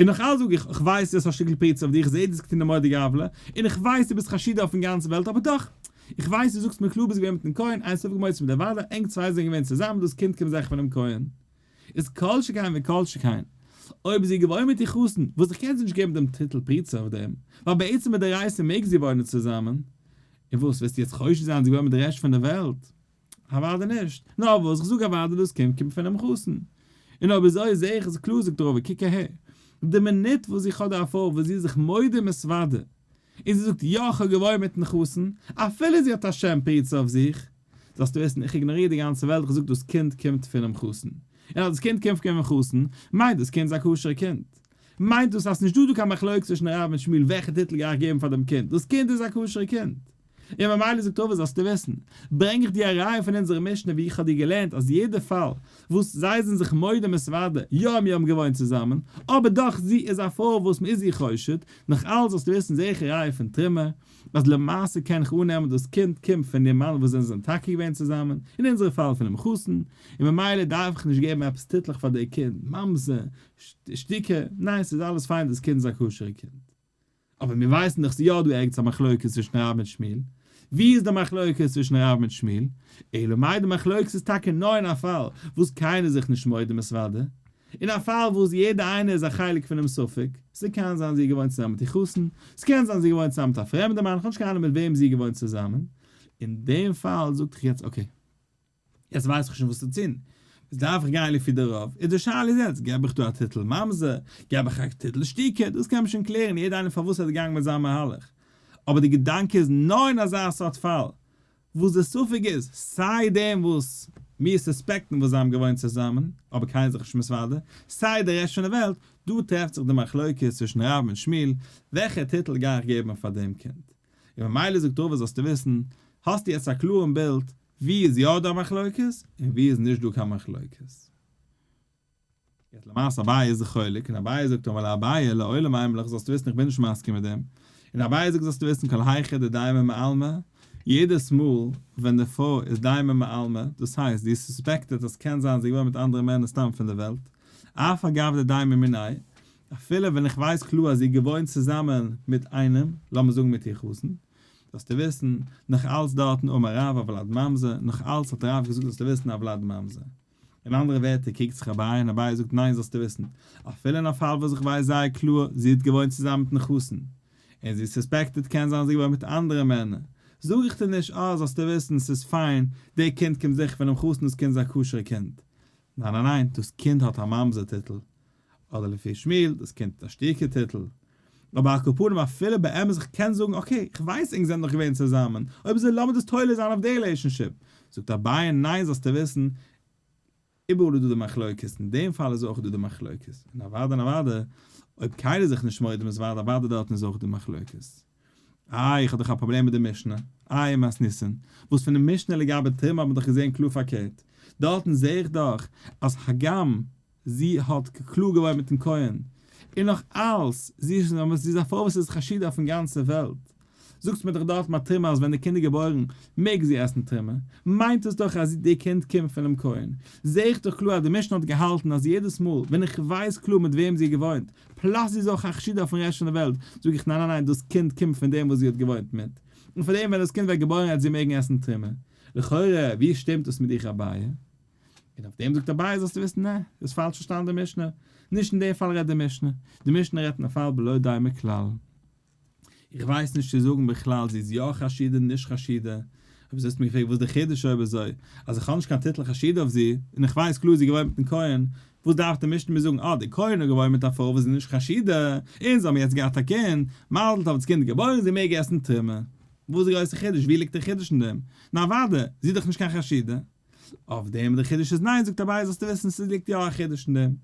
און נאך אלץ זאג איך, איך ווייס דו האסט א שטיקל פריצה אויף דיר, איך זעה דו האסט געטון די מורא'דיגע עוולה, און איך ווייס דו ביסט חשודה אויפן גאנצן וועלט, אבער דאך, איך ווייס דו זאגסט מיר קלאר ביסט געווען מיטן כהן, אין ספק מוציא מידי וודאי, ענק צוויי זענען געווען צוזאמען, דאס קינד קומט זיכער פונעם כהן. איז כל שכן וכל שכן, אויב איז זי געוואוינט מיט איר חתן, וואס איך קען זי נישט געבן דעם טיטל פריצה אויף דעם, ווייל בעצם מדאורייתא מעג זי וואוינען צוזאמען, און וואס, וועסטו יעצט חושד זיין זי געוואוינט מיט די רעשט פון די וועלט? אוודאי נישט. נאר וואס, כ'זאג אוודאי דאס קינד קומט פונעם חתן. און אויב אזוי זעה איך עס קלאר זאגט רבא קוק אהער. די מינוט וואס איך האב די אפאר וואס זי איז זיך מודה ומתוודה, און זי זאגט יא כ'האב געוואוינט מיטן חתן, אפילו זי האט א שם פריצה אויף זיך, זאלסטו וויסן איך איגנאריר די גאנצע וועלט איך זאג דאס קינד קומט פונעם חתן. און אז דאס קינד קומט פונעם חתן, מיינט דאס קינד איז א כשר'ע קינד. מיינט דאס אז ס'נישט דא דא קיין מחלוקת צווישן רב און שמואל וועלכע טיטל גיי איך געבן פאר דעם קינד, דאס קינד איז א כשר'ע קינד. און ממילא זאגט רבא זאלסטו וויסן, ברענג איך דיר א ראיה פון אונזערע משנה ווי איך האב דיר געלערנט אז יעדע פאל וואס זיי זענען זיך מודה ומתוודה, יא מיר האבן געוואוינט צוזאמען, אבער דאך זי איז א פרוי וואס מ'איז איר חושד, נאך אלץ זאלסטו וויסן זעה איך א ראיה פון תרומה, אז למעשה קען איך אננעמען דאס קינד קומט פון דעם מאן וואס זיי זענען טאקע געווען צוזאמען, אין אונזערע פאל פונעם חתן, און ממילא דארף איך נישט געבן עפעס טיטלעך פאר די קינד, ממזר, שתיקה, ניין ס'איז אלעס פיין דאס קינד איז א כשר'ע קינד. אבער מיר ווייסן דאך ס'איז יא דא ערגעץ א מחלוקת צווישן רב מיט שמואל. ווי איז די מחלוקת צווישן רב מיט שמואל? אלא מאי די מחלוקת איז טאקע נאר אין א פאל וואס קיינער איז זיך נישט מודה ומתוודה, אין א פאל וואס יעדער איינער איז א חלק פונעם ספק, ס'קען זיין זי איז געוואוינט צוזאמען מיט איר חתן, ס'קען זיין זי איז געוואוינט צוזאמען מיט א פרעמדע מאן, כ'האב נישט קיין אהנונג מיט וועם זי איז געוואוינט צוזאמען, אין דעם פאל זאגט איך יעצט okay. יעצט ווייס איך שוין וואס צו טון, איז דארף איך גיין לפי די רוב, איז די שאלה איז יעצט, געב איך דא א טיטל ממזר, געב איך א טיטל שתיקה, דאס קען מען שוין קלערן יעדער איינער פארוואס ער איז געגאנגען מיט זיין מהלך, אבער די געדאנק איז נאר אין אזא סארט פאל, וואס די ספק איז, סיי דעם וואס מיר סוספעקטן וואס זיי האבן געוואוינט צוזאמען, אבער קיינער איז זיך נישט מתוודה, סיי די רעשט פון די וועלט, דא טרעפט זיך די מחלוקת צווישן רב און שמואל, וועלכע טיטל גיי איך געבן פאר דעם קינד. און ממילא זאגט רבא זאלסטו וויסן, האסטו יעצט א קלארן בילד ווי איז יא דא מחלוקת און ווי איז נישט דא קיין מחלוקת. יעצט למעשה אביי איז זיך חולק און אביי זאגט אמר ליה אביי לעולם אימא לך זאלסטו וויסן איך בין נישט מסכים מיט דעם, און אביי זאגט זאלסטו וויסן כל היכא דדיימא מעלמא, יעדעס מאל ווען די פרוי איז דיימא מעלמא, דאס הייסט זי איז suspected אז ס'קען זיין זי איז געווארן מיט אנדערע מענער סתם פון די וועלט, אף על גב דדיימא מיניה, אפילו ווען איך ווייס קלאר אז זי געוואוינט צוזאמען מיט איינעם, לאמיר זאגן מיט איר חתן, זאלסטו וויסן, נאך אלץ דארטן אמר רב הולד ממזר, נאך אלץ האט רב געזאגט זאלסטו וויסן הולד ממזר. אין אנדערע ווערטער קריגט זיך אביי און אביי זאגט ניין זאלסטו וויסן, אפילו אין א פאל וואס איך ווייס זייער קלאר זי האט געוואוינט צוזאמען מיטן חתן, און זי איז suspected קען זיין זי געוואוינט מיט אנדערע מענער. זאג איך דיר נישט אה זאלסטו וויסן ס'איז פיין, די קינד קומט זיכער פונעם חתן דאס קינד איז א כשר'ע קינד. ניין ניין ניין, דאס קינד האט א ממזר טיטל. אדער לפי שמואל, דאס קינד האט א שתיקה טיטל. אבער על כל פנים אפילו באמת איך קען זאגן okay איך ווייס ענק זענען דאך געווען צוזאמען, אויב אזוי לאמיר דאס תולה זיין אויף די relationship. זאגט אביי ניין זאלסטו וויסן, איבעראל איז דא די מחלוקת, אין דעם פאל איז אויך דא די מחלוקת, און אוודאי און אוודאי אויב קיינער איז זיך נישט מודה איז אוודאי אוודאי דארטן איז אויך דא מחלוקת. איי איך האב דאך א פראבלעם מיט די משנה, איי מתניתין, וואס פון די משנה לגבי תרומה האט מען דאך געזען קלאר פארקערט, דארטן זעה איך דאך אז הגם זי האט קלאר געוואוינט מיטן כהן, און נאך אלס, זי איז זי איז א פרוי וואס איז חשודה אויפן גאנצע וועלט. זאגסט מיר דאך דארט מיט תרומה אז ווען די קינד איז געבוירן מעג זי עסן תרומה, מיינט עס דאך אז די קינד קומט פונעם כהן. זעה איך דאך קלאר אז די משנה האט געהאלטן אז יעדעס מאל ווען איך ווייס קלאר מיט וועם זי האט געוואוינט, plus זי איז אויך א חשודה אויפן רעשט פון די וועלט, זאג איך ניין ניין ניין דאס קינד קומט פון דעם וואס זי האט געוואוינט מיט, און פאר דעם ווען דאס קינד ווערט געבוירן וועט זי מעגן עסן תרומה. לכאורה ווי שטימט דאס מיט דיך אביי? און אויף דעם זאגט אביי זאלסטו וויסן נע, דו האסט פאלש פארשטאנען די משנה, נישט אין דעם פאל רעדט די משנה, די משנה רעדט אין א פאל בלא די מכלל. איך ווייס נישט צו זאגן בכלל זי איז יא חשודה נישט חשודה, אויב אזוי האסטו מיר געפרעגט וואס די חידוש אויב אזוי אז איך האב נישט קיין טיטל חשודה אויף זי און איך ווייס קלאר זי איז געוואוינט מיטן כהן, וואס דארף די משנה מיר זאגן אה די כהן האט געוואוינט מיט א פרוי וואס איז נישט חשודה און זיי האבן יעצט געהאט א קינד, מזל טוב דאס קינד איז געבוירן זי מעג עסן תרומה. וואס איז די גרויסע חידוש ווי ליגט די חידוש אין דעם? נו אוודאי, זי איז דאך נישט קיין חשודה. אויף דעם די חידוש איז ניין זאגט אביי זאלסטו וויסן ס'ליגט יא א חידוש אין דעם.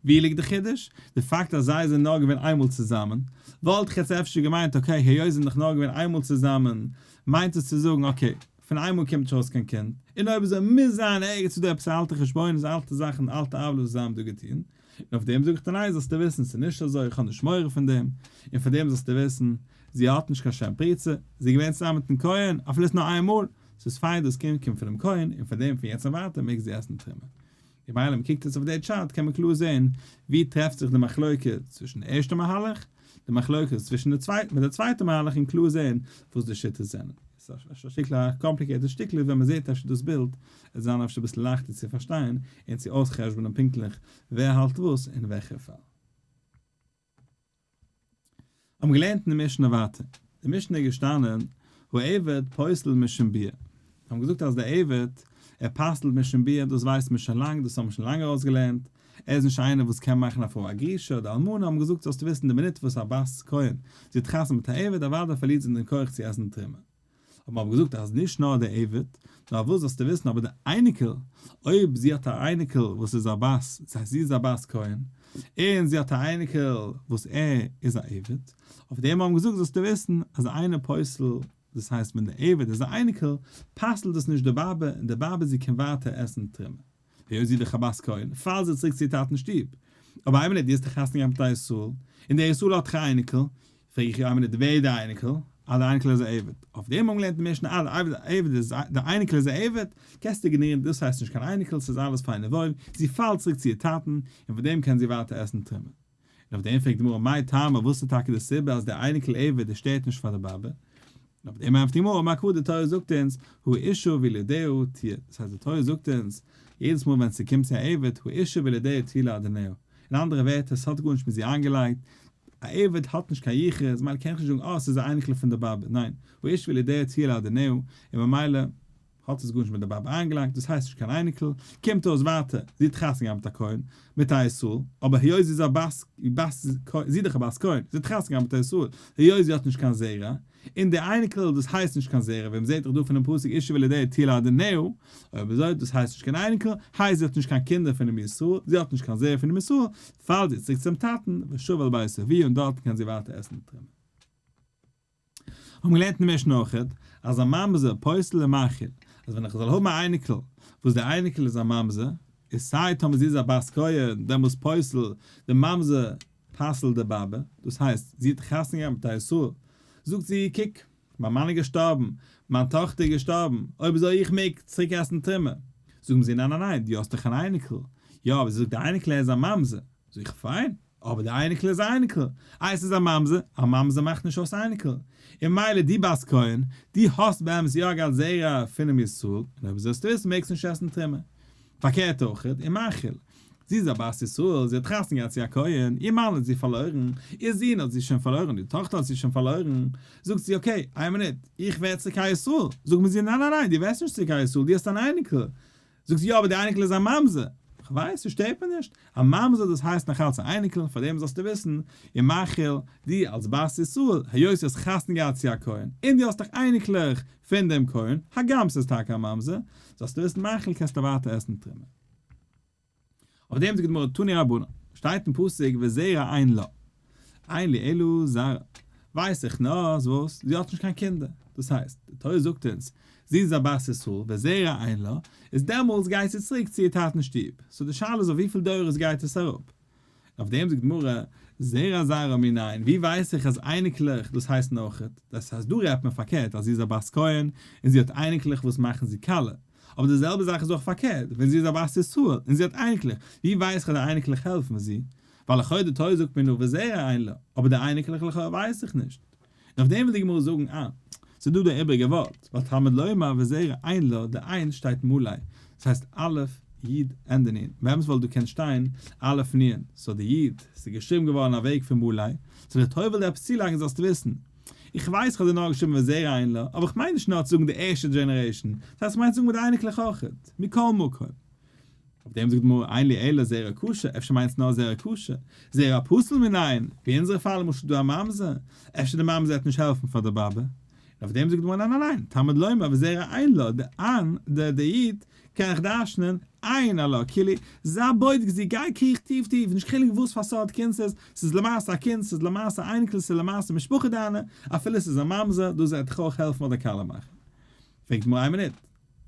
ווי ליגט די חידוש? די פאקט אז זיי זענען נאר געווען איינמאל צוזאמען, וואלט איך יעצט אפשר געמיינט okay היות זיי זענען דאך נאר געווען איינמאל צוזאמען מיינט עס צו זאגן okay פון איינמאל קומט נישט ארויס קיין קינד, און אויב אזוי מוז זיין ערגעץ איז דא עפעס אלטע חשבונות אלטע זאכן אלטע עוולות וואס זיי האבן דא געטון, און אויף דעם זאג איך דיר ניין זאלסטו וויסן ס'איז נישט אזוי איך האב נישט מורא פון דעם, און פאר דעם זאלסטו וויסן זי האט נישט קיין שם פריצה, זי איז געווען צוזאמען מיטן כהן אפילו עס נאר איין מאל, ס'איז פיין דאס קינד קומט פונעם כהן און פון דעם פון יעצט און ווייטער מעג זי עסן תרומה. ממילא מען קוקט יעצט אויף די chart קען מען קלאר זען ווי טרעפט זיך די מחלוקת צווישן די ערשטע מהלך, די מחלוקת צווישן די צווייטע מיט די צווייטע מהלך און קלאר זען וואס די שיטות זענען. ס'איז א שטיקל א complicated שטיקל ווען מען זעט אפשר דאס בילד עס זיין אפשר אביסל לייכטער צו פארשטיין און צו אויס'חשבונ'ען פונקטליך ווער האלט וואס אין וועלכע פאל. האבן געלערנט אין די משנה ווייטער, די משנה איז געשטאנען העבד פוסל משום ביאה, האבן געזאגט אז דער עבד ער פסל'ט משום ביאה, דאס ווייסט מען שוין לאנג, דאס האבן מיר שוין לאנג ארויסגעלערנט, ער איז נישט איינער וואס קען מאכן א פרוי א גרושה אדער אלמנה, האבן געזאגט זאלסטו וויסן די מינוט וואס א בת כהן זי האט חתונה מיט א עבד אוודאי פארלירט זי דעם כח צו עסן תרומה. האט מען אבער געזאגט אז נישט נאר דער עבד, נאר וואס זאלסטו וויסן אבער דער אייניקל, אויב זי האט א אייניקל וואס איז א בת, דאס הייסט זי איז א בת כהן, און זי האט א אייניקל וואס ער איז א עבד, אויף דעם האט מען געזאגט זאלסטו וויסן אז אינו פוסל, דאס הייסט ווען דער עבד איז א אייניקל, פסל'ט דאס נישט די באבע, און די באבע זי קען ווייטער עסן תרומה. היות זי איז דאך א בת כהן, פאלט זי צוריק צו איר טאטן שטוב. אבער איין מינוט, דו האסט דאך חתונה געהאט מיט א ישראל, און דער ישראל האט דאך א אייניקל, פרעג איך איר איין מינוט, ווער איז דער אייניקל? אה, דער אייניקל איז א עבד. אויף דעם האבן געלערנט אין משנה, אה, דער עבד איז, דער אייניקל איז א עבד, קענסטו איגנארירן, דאס הייסט נישט קיין אייניקל, ס'איז אלעס פיין און וואויל, זי פאלט צוריק צו איר טאטן, און פון דעם קען זי ווייטער עסן תרומה. און אויף דעם פרעגט די גמרא מאי טעמא וואס איז טאקע די סיבה אז דער אייניקל עבד ער שטערט נישט פאר די באבע? און אויף דעם ענטפערט די גמרא אמר קרא די תורה זאגט אונז האשה וילדיה תהיה דאס הייסט די תורה זאגט אונז יעדעס מאל ווען ס'קומט צו א עבד האשה וילדיה תהיה לאדוניה אין אנדערע ווערטער ס'האט גארנישט מיט זי איינגעלייגט א עבד האט נישט קיין יחוס ממילא קען איך נישט זאגן אה ס'איז א אייניקל פון די באבע ניין האשה וילדיה תהיה לאדוניה און ממילא האט עס גארנישט מיט די באבע איינגעלייגט, דאס הייסט נישט קיין אייניקל, קומט אויס ווייטער, זי האט חתונה געהאט מיט א כהן, מיט א ישראל, אבער היות זי איז א בת, בת כהן, זי איז דאך א בת כהן, זי האט חתונה געהאט מיט א ישראל, היות זי האט נישט קיין זרע, און די אייניקל דאס הייסט נישט קיין זרע, ווי מ'זעט דאך דא פונעם פסוק אשה וילדיה תהיה לאדוניה, אויב אזוי דאס הייסט נישט קיין אייניקל, הייסט זי האט נישט קיין קינדער פונעם ישראל, זי האט נישט קיין זרע פונעם ישראל, פאלט זי צוריק צום טאטן, ושבה אל בית אביה און דארטן קען זי ווייטער עסן תרומה. האבן געלערנט אין משנה אויכעט אז א ממזר פוסל ומאכיל, אז ווען איך זאל האבן א אייניקל וואס די אייניקל איז א ממזר, איז סיי טאמער זי איז א בת כהן דעמאלס פוסל די ממזר פסל'ט די באבע, דאס הייסט זי האט חתונה געהאט מיט א ישראל, זאגט זי קוק מיין מאן איז געשטארבן, מיין טאכטער איז געשטארבן, אויב אזוי איך מעג צוריק עסן תרומה, זאגן זיי ניין ניין ניין דו האסט דאך אן אייניקל, יא אבער זי זאגט די אייניקל ער איז א ממזר, זאג איך פיין, אבער די אייניקל איז א אייניקל, איי עס איז א ממזר, א ממזר מאכט נישט אויס אייניקל, און מילא דו בת כהן, דו האסט באמת יא געהאט זרע פונעם ישראל, און אויב זאלסטו וויסן מעגסטו נישט עסן תרומה. פארקערט אויך, און מאכיל. זי איז א בת ישראל, זי האט חתונה געהאט צו א כהן, איר מאן האט זי פארלוירן, איר זון האט זי שוין פארלוירן, איר טאכטער האט זי שוין פארלוירן, זאגט זי okay, איין מינוט, איך ווער צוריק א ישראל, זאגט מען זי ניין ניין ניין, דו ווערסט נישט צוריק א ישראל, דו האסט אן אייניקל, זאגט זי יא אבער די אייניקל איז א ממזר, כ'ווייס, ס'שטערט מיר נישט, א ממזר דאס הייסט נאך אלץ א אייניקל, פארדעם זאלסטו וויסן, ומאכיל, דו אלס בת ישראל, היות דו האסט חתונה געהאט צו א כהן, און דו האסט דאך אייניקלעך פון דעם כהן, הגם ס'איז טאקע א ממזר, זאלסטו וויסן מאכיל קענסטו ווייטער עסן תרומה. אויף דעם זאגט די גמרא תנו רבנן, שטייט אין פסוק וזרע אין לה, אין לי אלא זרע, ווייס איך נאר אז וואס, זי האט נישט קיין קינדער, דאס הייסט, די תורה זאגט אונז, זי איז א בת ישראל וזרע אין לה, איז דעמאלטס גייט זי צוריק צו איר טאטנ'ס שטוב, so די שאלה איז אויף וויפיל דורות גייט עס אראפ? אויף דעם זאגט די גמרא, זרע זרע מנין, ווי ווייס איך אז אייניקלעך דאס הייסט נאכעט, דאס הייסט דא רעדט מען פארקערט אז זי איז א בת כהן און זי האט אייניקלעך וואס מאכן זי כלה, אבער די זעלבע זאך איז אויך פארקערט, ווען זי איז א בת ישראל און זי האט אייניקלעך, ווי ווייס איך אז די אייניקלעך העלפן זי? ווייל לכאו' די תורה זאגט מיר נאר וזרע אין לה, אבער די אייניקלעך לכאו' ווייס איך נישט. און אויף דעם וויל די גמרא זאגן אה, ס'איז דא די איבעריגע ווארט, ווייל תלמוד לומר וזרע אין לה, די אין שטייט מלא, דאס הייסט א' י' ענדע נ', באמת וואלט דא קענט שטיין א' נ', so די י', ס'איז געשריבן געווארן א וועג פון מלא, so די תורה וויל דיר עפעס צולייגן זאלסטו וויסן. איך ווייס איך האב דיר נאר געשריבן וזרע אין לה, אבער איך מיין נישט נאר צו זאגן די ערשטע generation, דאס הייסט איך מיין צו זאגן מיט די אייניקלעך אויכעט, מכל מקום. אויף דעם זאגט די גמרא אין לי אלא זרע כשר, אפשר מיינסטו נאר זרע כשר, זרע פסול מנין, ווי אונזערע פאל למשל דא א ממזר, אפשר די ממזר וועט נישט העלפן פאר די באבע, און אויף דעם זאגט די גמרא ניין ניין ניין, תלמוד לומר וזרע אין לה, די אין, די די איד, קען איך דרש'נען, אין לה, כאילו, זיי בודק זי, גיי קריך טיף טיף, נישט חילוק וואס פאר סארט קינד ס'איז, ס'איז למעשה א קינד, ס'איז למעשה א אייניקל, ס'איז למעשה משפחה דיינע, אפילו ס'איז א ממזר, דאס וועט דיך אויך העלפן אדער קאלע מאכן. פרעגט די גמרא איין מינוט,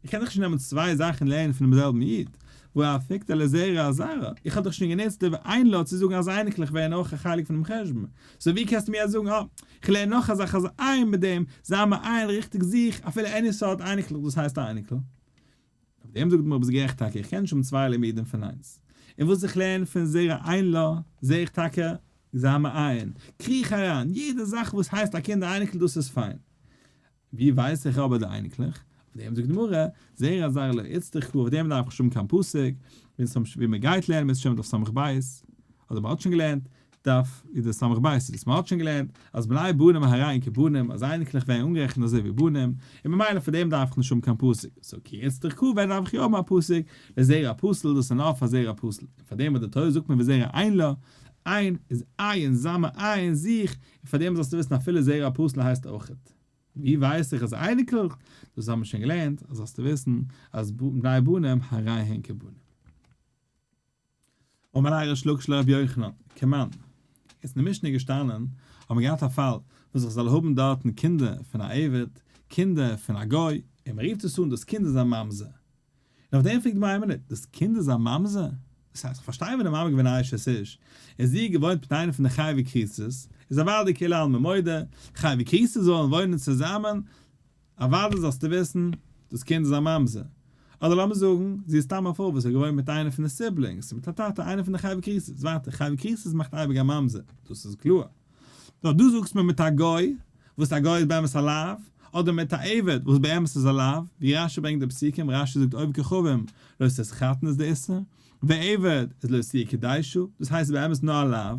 איך קען דאך נישט נעמען צוויי זאכן לערנען פונעם זעלבן איד, והא אפיקתיה לזרע אזרע, איך האב דאך שוין גענוצט די ואין לה צו זאגן אז אייניקלעך ווערן אויך א חלק פונעם חשבון, so ווי קענסטו מיר יעצט זאגן אה, איך לערן נאך א זאך אז אין מיט דעם, זיי מעיין ריכטיג זוך אפילו any סארט אייניקלעך דאס הייסט א אייניקל. אויף דעם זאגט די גמרא ביסט גערעכט טאקע איך קען נישט האבן צוויי לימודים פון איינס, און וואס איך לערן פון זרע אין לה זע איך טאקע זיי מעיין, קריך אריין, יעדע זאך וואס הייסט א קינד א אייניקל דאס איז פיין. ווי ווייס איך אבער די אייניקלעך? אויף דעם זאגט די גמרא, זרע זרע לא איצטריך קרא, אויף דעם דארף איך נישט האבן קיין פסוק, ווי מען גייט לערנען מיט שם דף סמך בית, אדער מען האט שוין געלערנט, דף איז די סמך בית איז עס, מען האט שוין געלערנט אז בני בנים הרי הן כבנים, אז אייניקלעך ווערן אנגערעכנט אזוי ווי בנים, און ממילא פאר דעם דארף איך נישט האבן קיין פסוק, so כי איצטריך קרא ווען דארף איך יא האבן א פסוק, לזרע פסול, דאס איז נאר פאר זרע פסול, און פאר דעם וואס די תורה זאגט מיר וזרע אין לה, אין איז עיין, זיי מעיין, זוך, און פאר דעם זאלסטו וויסן אפילו זרע פסול הייסט אויכעט. ווי ווייס איך אז אייניקלעך, דאס האבן מיר שוין געלערנט, אז זאלסטו וויסן אז בני בנים הרי הן כבנים. אמר ליה ריש לקיש לרבי יוחנן, כמאן, איז אין די משנה געשטאנען, האט מען געהאט א פאל וואס איך זאל האבן דארטן קינדער פון א עבד, קינדער פון א גוי, און מען רופט עס אן דאס קינד איז א ממזר. און אויף דעם פרעגט די גמרא איין מינוט, דאס קינד איז א ממזר? דאס הייסט, איך פארשטיי ווען די מאמע איז געווען א אשת איש, און זי האט געוואוינט מיט איינעם פון די חייבי כריתות, איז אוודאי כולי עלמא מודה, חייבי כריתות זאלן וואוינען צוזאמען, אוודאי זאלסטו וויסן, דאס קינד איז א ממזר. אדער לאמיר זאגן, זי איז סתם א פרוי וואס האט געוואוינט מיט איינער פון די siblings, מיט א טאטע איינער פון די חייבי כריתות, ווייטער, חייבי כריתות מאכט אייביג א ממזר, דאס איז קלאר. נאר דו זאגסט מיר מיט א גוי, וואס א גוי איז באמת א לאו, אדער מיט א עבד, וואס באמת איז א לאו, ווי רשי ברענגט די פסוקים, רשי זאגט עובד כוכבים, לא תתחתן איז די איסור, ועבד איז לא תהיה קדשה, דאס הייסט באמת נאר א לאו,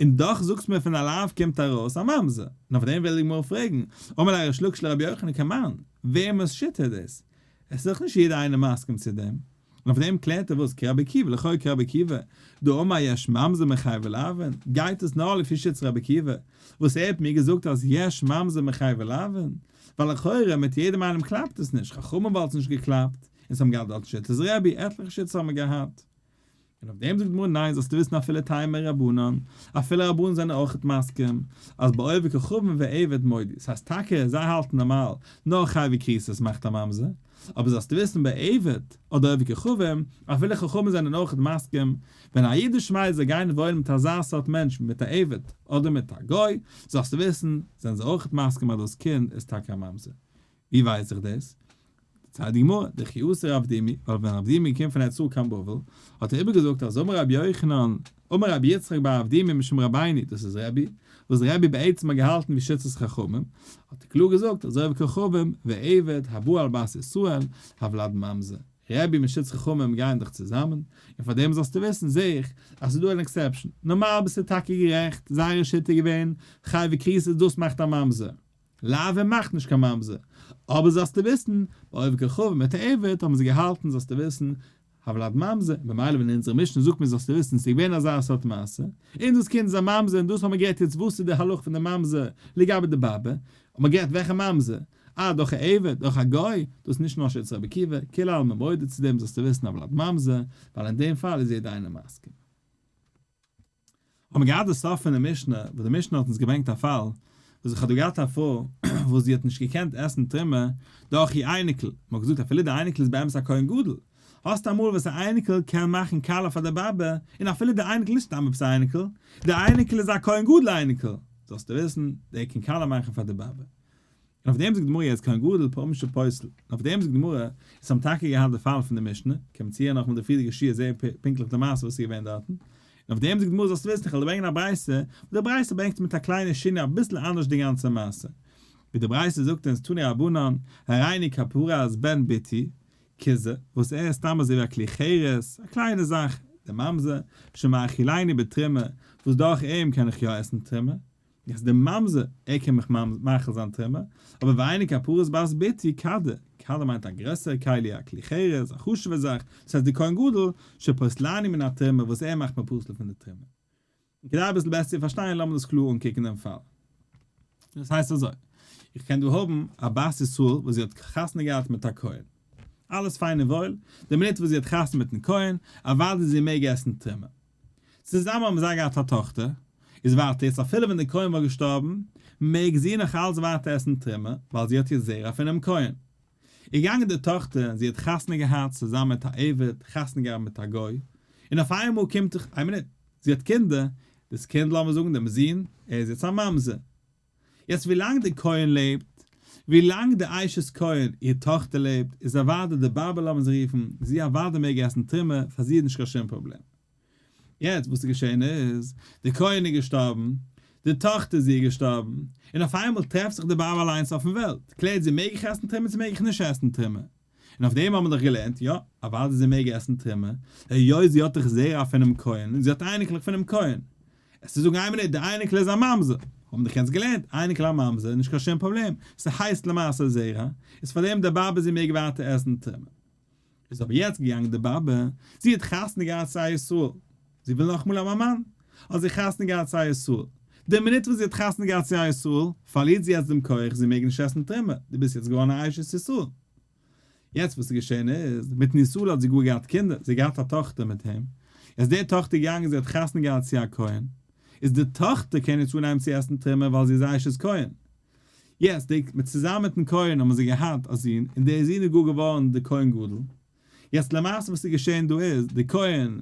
און דאך זאגסט מיר פון א לאו קומט ארויס א ממזר, און אויף דעם וויל די גמרא פרעגן, אמר ליה ריש לקיש לרבי יוחנן כמאן, וועמענס שיטה איז דאס? עס איז דאך נישט יעדער איינער מסכים צו דעם. און אויף דעם קלערט ער וואס כרבי עקיבא, לכאו' כרבי עקיבא, דאמר יש ממזר מחייבי לאוין, גייט עס נאר לפי שיטת רבי עקיבא, וואס ער האט מיר געזאגט אז יש ממזר מחייבי לאוין, ווייל לכאורה מיט יעדעם איינעם קלאפט עס נישט, חכמים וואלט עס נישט געקלאפט, און ס'האבן געהאט דארט שיטת רבי, עטליכע שיטות האבן געהאט. און אויף דעם זאגט די גמרא ניין זאלסטו וויסן אפילו תימא רבנן, אפילו רבנן זענען אויכעט מסכים אז בעובד כוכבים ועבד מודי, ס'הייסט טאקע זיי האלטן נארמאל נאר חייבי כריתות מאכט א ממזר, אבער זאלסטו וויסן ביי עבד אדער עובד כוכבים, אפילו חכמים זענען אויכעט מסכים, ווען א אידיש מיידל זאל גיין וואוינען מיט אזא סארט מענטש ווי מיט א עבד אדער מיט א גוי, זאלסטו וויסן זענען זיי אויכעט מסכים אז דאס קינד איז טאקע א ממזר. ווי ווייס איך דאס? דערציילט די גמרא, דכי אתא רב דימי, ווייל ווען רב דימי איז געקומען פון ארץ ישראל קיין בבל, האט ער איבערגעזאגט אז אמר רבי יוחנן, אמר רבי יצחק בר אבדימי משום רבינו, דאס איז רבי, וואס רבי בעצם האט געהאלטן ווי שיטת חכמים, האט ער קלאר געזאגט אז עובד כוכבים ועבד הבא על בת ישראל, הוולד ממזר. רבי מיט שיטת חכמים גייען דאך צוזאמען, און פאר דעם זאלסטו וויסן זעה איך אז ס'איז דא אן exception, נארמאל ביסטו טאקע גערעכט, זייערע שיטה איז געווען, חייבי כריתות דאס מאכט א ממזר, לאווין מאכט נישט קיין ממזר, אבער זאלסטו וויסן, ביי עובד כוכבים מיט א עבד האבן זיי געהאלטן זאלסטו וויסן, הולד ממזר, ממילא ווען אונזערע משנה זאגט מיר זאלסטו וויסן ס'איז געווען אזא סארט מעשה, און דאס קינד איז א ממזר און דאס האבן מיר גערעדט יעצט וואס איז די הלכה פון די ממזר לגבי די באבע, האבן מיר גערעדט וועלכע ממזר, אה דורך א עבד, דורך א גוי, דאס איז נישט נאר שיטת רבי עקיבא, כולי עלמא מודה צו דעם זאלסטו וויסן הולד ממזר, ווייל אין דעם פאל איז יעדער איינער מסכים. האבן מיר געהאט די סוף פון די משנה, וואס די משנה האט אונז געברענגט א פאל, וואס איך האב דא געהאט א פרוי וואס זי האט נישט געקענט עסן תרומה דורך איר אייניקל, מען האט געזאגט אפילו די אייניקל איז באמת א כהן גדול, האסט אמאל וואס א אייניקל קען מאכן קאלע פאר די באבע, און אפילו די אייניקל איז נישט סתם עפעס א אייניקל, די אייניקל איז א כהן גדול אייניקל, זאלסטו וויסן, דער קען קאלע מאכן פאר די באבע. און אויף דעם זאגט די גמרא יעצט כהן גדול פעמים שפוסל, און אויף דעם זאגט די גמרא, אונז האבן טאקע געהאט די פאל פון די משנה, קען מען צוהערן נאכאמאל די פריערדיגע שיעור זעהן פונקטליך די מעשה וואס איז געווען דארטן, און אויף דעם זאגט די גמרא זאלסטו וויסן איך וועל דיר ברענגען א ברייתא, וואס די ברייתא ברענגט מיט א קליינע שינוי אביסל אנדערש די גאנצע מעשה, ווי די ברייתא זאגט אונז תנו רבנן, הריני כפרת בן בתי, כוזא, וואס ער איז סתם אזוי ווי א כלי חרס, א קליינע זאך, די ממזר, שמאכילני בתרומה, וואס דורך אים קען איך יא עסן תרומה, איז דער ממזר, ער קען מיך מאכיל זיין תרומה, אבער ואיני כפרת בת בתי כדא, כדא מיינט א גרעסערע כלי, א כלי חרס, א חשוב'ע זאך, דאס הייסט די כהן גדול, שפוסלני מן התרומה, וואס ער מאכט מיר פסול פון די תרומה. און כדי אביסל בעסער צו פארשטיין לאמיר דאס קלאר אנקוקן דעם פאל. דאס הייסט אזוי, איך קען דא האבן א בת ישראל וואס זי האט חתונה געהאט מיט א כהן, אלעס פיין און וואויל, די מינוט וואס זי האט חתונה מיטן כהן, אוודאי זי מעג עסן תרומה. צוזאמען האבן זיי געהאט א טאכטער, איז ווייטער יעצט אפילו ווען דער כהן וואלט געשטארבן, מעג זי נאך אלץ ווייטער עסן תרומה, ווייל זי האט יעצט זרע פונעם כהן. איז געגאנגען די טאכטער און זי האט חתונה געהאט צוזאמען מיט א עבד, חתונה געהאט מיט א גוי, און אויף איינמאל קומט זיך, איין מינוט, זי האט קינדער, דאס קינד לאמיר זאגן דעם זון, ער איז יעצט א ממזר. יעצט ווילאנג דער כהן לעבט, ווילאנג די אשת כהן, איר טאכטער לעבט, איז אוודאי די באבע לאמיר זי רופן, זי אוודאי מעג עסן תרומה, פאר זי איז נישט קיין שום פראבלעם. יעצט וואס איז געשען איז, די כהן איז געשטארבן, די טאכטער זי איז געשטארבן, און אויף איינמאל טרעפט זיך די באבע אליינס אויפן וועלט, קלערט זי מעג איך עסן תרומה צו מעג איך נישט עסן תרומה? און אויף דעם האבן מיר דאך געלערנט, יא, אוודאי זי מעג עסן תרומה, היות זי האט דאך זרע פונעם כהן, און זי האט אייניקלעך פונעם כהן. עס צו זאגן איין מינוט, די אייניקל איז א ממזר, האבן דאך יעצט געלערנט, אייניקל א ממזר איז נישט קיין שום פראבלעם, ס'הייסט למעשה זרע, איז פאר דעם די באבע זי מעג ווייטער עסן תרומה. איז אבער יעצט געגאנגען די באבע, זי האט חתונה געהאט צו א ישראל, זי וויל נאכאמאל האבן א מאן, האט זי חתונה געהאט צו א ישראל, די מינוט וואס זי האט חתונה געהאט צו א ישראל, פארלירט זי יעצט דעם כח, זי מעג נישט עסן תרומה, דו ביסט יעצט געווארן א אשת ישראל. יעצט וואס איז געשען איז, מיטן ישראל האט זי גאר געהאט קינדער, זי האט געהאט א טאכטער מיט אים, איז די טאכטער געגאנגען זי האט חתונה געהאט צו א כהן, איז די טאכטער קען יעצט אנהייבן צו עסן תרומה ווייל זי איז אשת כהן. יעצט די מיט צוזאמען מיטן כהן האבן זיי געהאט א זון, און דער זון איז גאר געווארן די כהן גדול. יעצט למעשה וואס איז געשען דא איז, די כהן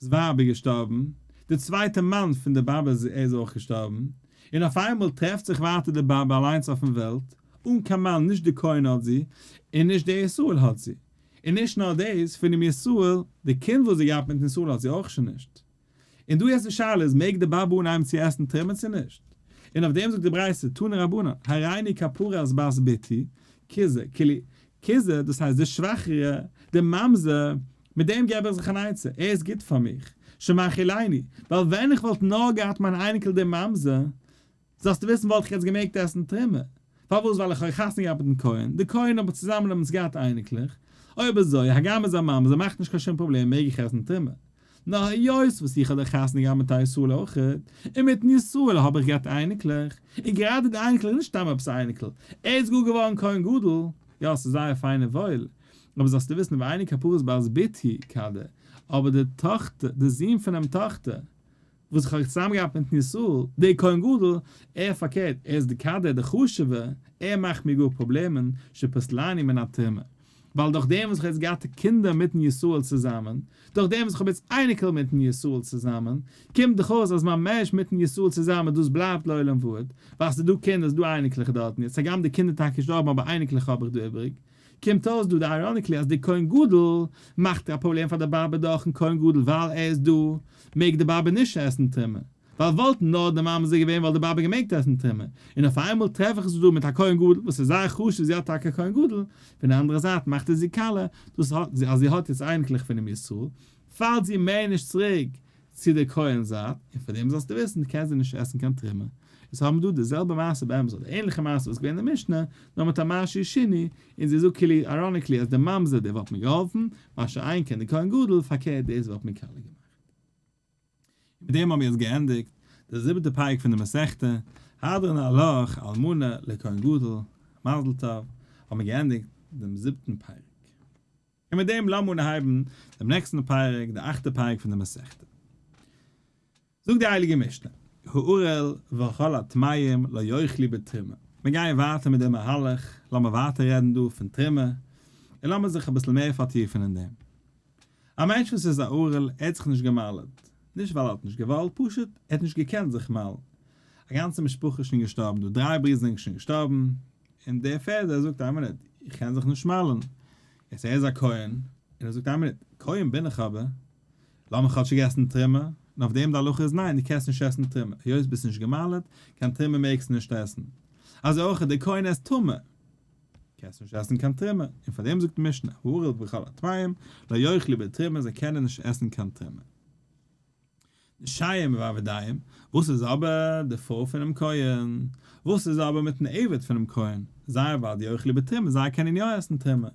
'ס ווייב איז געשטארבן, די צווייטע מאן פון די באבע איז איז אויך געשטארבן, און אויף איינמאל טרעפט זיך ווייטער די באבע אליינס אויפן וועלט, אן קיין מאן, נישט די כהן האט זי, און נישט דער ישראל האט זי. און נישט נאר דאס, פונעם ישראל, די קינד וואס זי געהאט מיטן ישראל האט זי אויך שוין נישט. און דא יעצט די שאלה איז מעג די באבע אנהייבן צו עסן תרומה צו נישט? און אויף דעם זאגט די ברייתא תנו רבנן הריני כפרת בת בתי כוזא כאילו כוזא דאס הייסט די שוואכערע די ממזר מיט דעם געב איך זיך אן עצה ער איז גוט פאר מיך שמאכילני ווייל ווען איך וואלט נאר געהאט מיין אייניקל דעם ממזר זאלסטו וויסן וואלט איך יעצט געמעגט עסן תרומה. פארוואס? ווייל איך האב חתונה געהאט מיטן כהן, די כהן האב איך צוזאמען האבן אונז געהאט אייניקלעך, אויב אזוי, הגם איז א ממזר מאכט נישט קיין שום פראבלעם מעג איך עסן תרומה. נאר היות וואס איך האב דאך חתונה געהאט מיט א ישראל אויכעט, און מיטן ישראל האב איך געהאט אייניקלעך, און גראדע די אייניקלעך איז נישט סתם עפעס א אייניקל, ער איז גאר געווארן כהן גדול, יא ס'איז זייער פיין און וואויל, אבער זאלסטו וויסן ואיני כפרת בת בתי כדא, אבער די טאכטער, די זון פונעם טאכטער, וואס איך האב צוזאם געהאט מיטן ישראל, דער כהן גדול, ער פארקערט, ער איז די כדא, דער חשוב'ער, ער מאכט מיר גאר פראבלעמען, שפסלני מן התרומה. ווייל דורך דעם וואס איך האב יעצט געהאט קינדער מיטן ישראל צוזאמען, דורך דעם וואס איך האב יעצט אייניקל מיטן ישראל צוזאמען, קומט דאך אויס אז מיין מערדזש מיטן ישראל צוזאמען דאס בלייבט לעולם ועד, ווייל ס'איז דא קינדער, ס'איז דא אייניקלעך דארטן, יעצט הגם די קינדער טאקע געשטארבן אבער אייניקלעך האב איך דא איבעריג, קומט אויס דא די ironically אז די כהן גדול מאכט א פראבלעם פאר די באבע דורכן כהן גדול ווייל ער איז דא מעג די באבע נישט עסן תרומה. ווייל וואלט נאר די ממזר געווען וואלט די באבע געמעגט עסן תרומה, און אויף איינמאל טרעף איך זי דא מיט א כהן גדול וואס איז זייער חשוב זי האט טאקע א כהן גדול, פון די אנדערע זייט מאכט ער זי קאלע, דאס האט אז זי האט יעצט אייניקלעך פונעם ישראל, פאלט זי מער נישט צוריק צו די כהן זייט, און פאר דעם זאלסטו וויסן קען זי נישט עסן קיין תרומה. איז האבן דא די זעלבע מעשה באמת אדער ענליכע מעשה וואס געווען אין די משנה, נאר מיט א משהו שני, און זי זאגט כאילו ironically אז די ממזר דער וואלט מיר געהאלפן, מה שאין כן די כהן גדול, פארקערט דאס וואלט מיר קאלע געמאכט. און מיט דעם האבן מיר יעצט געענדיגט די זיבעטע פרק פון די מסכתא, הדרן עלך אלמנה לכהן גדול, מזל טוב, האבן מיר געענדיגט דעם זיבטן פרק. און מיט דעם לאמיר אנהייבן דעם נעקסטן פרק, די אכטע פרק פון די מסכתא. זאגט די הייליגע משנה, הערל וכל הטמאים לא יאכלו בתרומה. מיר גייען ווייטער מיט דעם מהלך, לאמיר ווייטער רעדן דא פון תרומה, און לאמיר זיך אביסל מער פארטיפן אין דעם. א מענטש וואס איז א ערל, ער האט זיך נישט גע'מל'ט, נישט ווייל ער האט נישט געוואלט, פשוט ער האט נישט געקענט זיך מל'ן. א גאנצע משפחה איז שוין געשטארבן דא, דריי ברידער זענען שוין געשטארבן, און דער פערדער זאגט איין מינוט, איך קען זיך נישט מל'ן. יעצט ער איז א כהן, און ער זאגט איין מינוט, כהן בין איך אבער, לאמיך כאטשיג עסן תרומה, און אויף דעם די הלכה איז ניין, דו קענסט נישט עסן תרומה, היות ביסט נישט גע'מל'ט, קיין תרומה מעגסטו נישט עסן. אזוי אויך דער כהן עסט טמא, קענסט נישט עסן קיין תרומה, און פאר דעם זאגט די משנה, הערל וכל הטמאים, לא יאכלו בתרומה, זיי קענען נישט עסן קיין תרומה. נשיהם ועבדיהם, וואס איז אבער די פרוי פונעם כהן? וואס איז אבער מיטן עבד פונעם כהן? זיי אוודאי יאכלו בתרומה, זיי קענען יא עסן תרומה.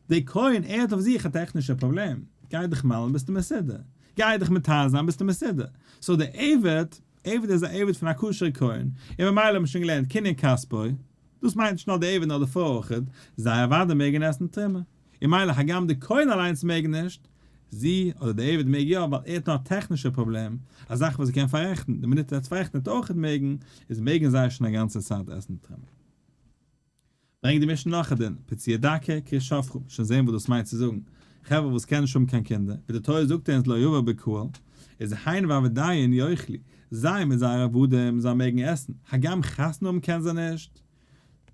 דער כהן, ער האט אויף זיך א טעכנישע פראבלעם, גיי דיך מל'ן ביסטו מסודר, גיי דיך מטהר זיין ביסטו מסודר. so דער עבד, עבד איז א עבד פון א כשר'ע כהן, און ממילא האט מען שוין געלערנט קנין כספו, דאס מיינט נישט נאר די עבד נאר די פרוי אויכעט, זיי אוודאי מעגן עסן תרומה. און מילא הגם די כהן אליינס מעג נישט, זי אדער די עבד מעג יא ווייל ער האט נאר א טעכנישע פראבלעם, א זאך וואס ער קען פאררעכטן, די מינוט ער האט עס פאררעכטן וועט ער אויכעט מעגן, איז מעגן זיי שוין א גאנצע צייט עסן תרומה. ברענגט די משנה נאך א דין, פצוע דכא כרות שפכה, שוין זעהן וואס דאס מיינט צו זאגן, חברה וואס קענען נישט האבן קיין קינדער, ווי די תורה זאגט אונז לא יבא בקהל, איז הן ועבדיהן יאכלו, זיי מיט זייערע עבדים, זיי מעגן עסן, הגם חתונה האבן קענען זיי נישט.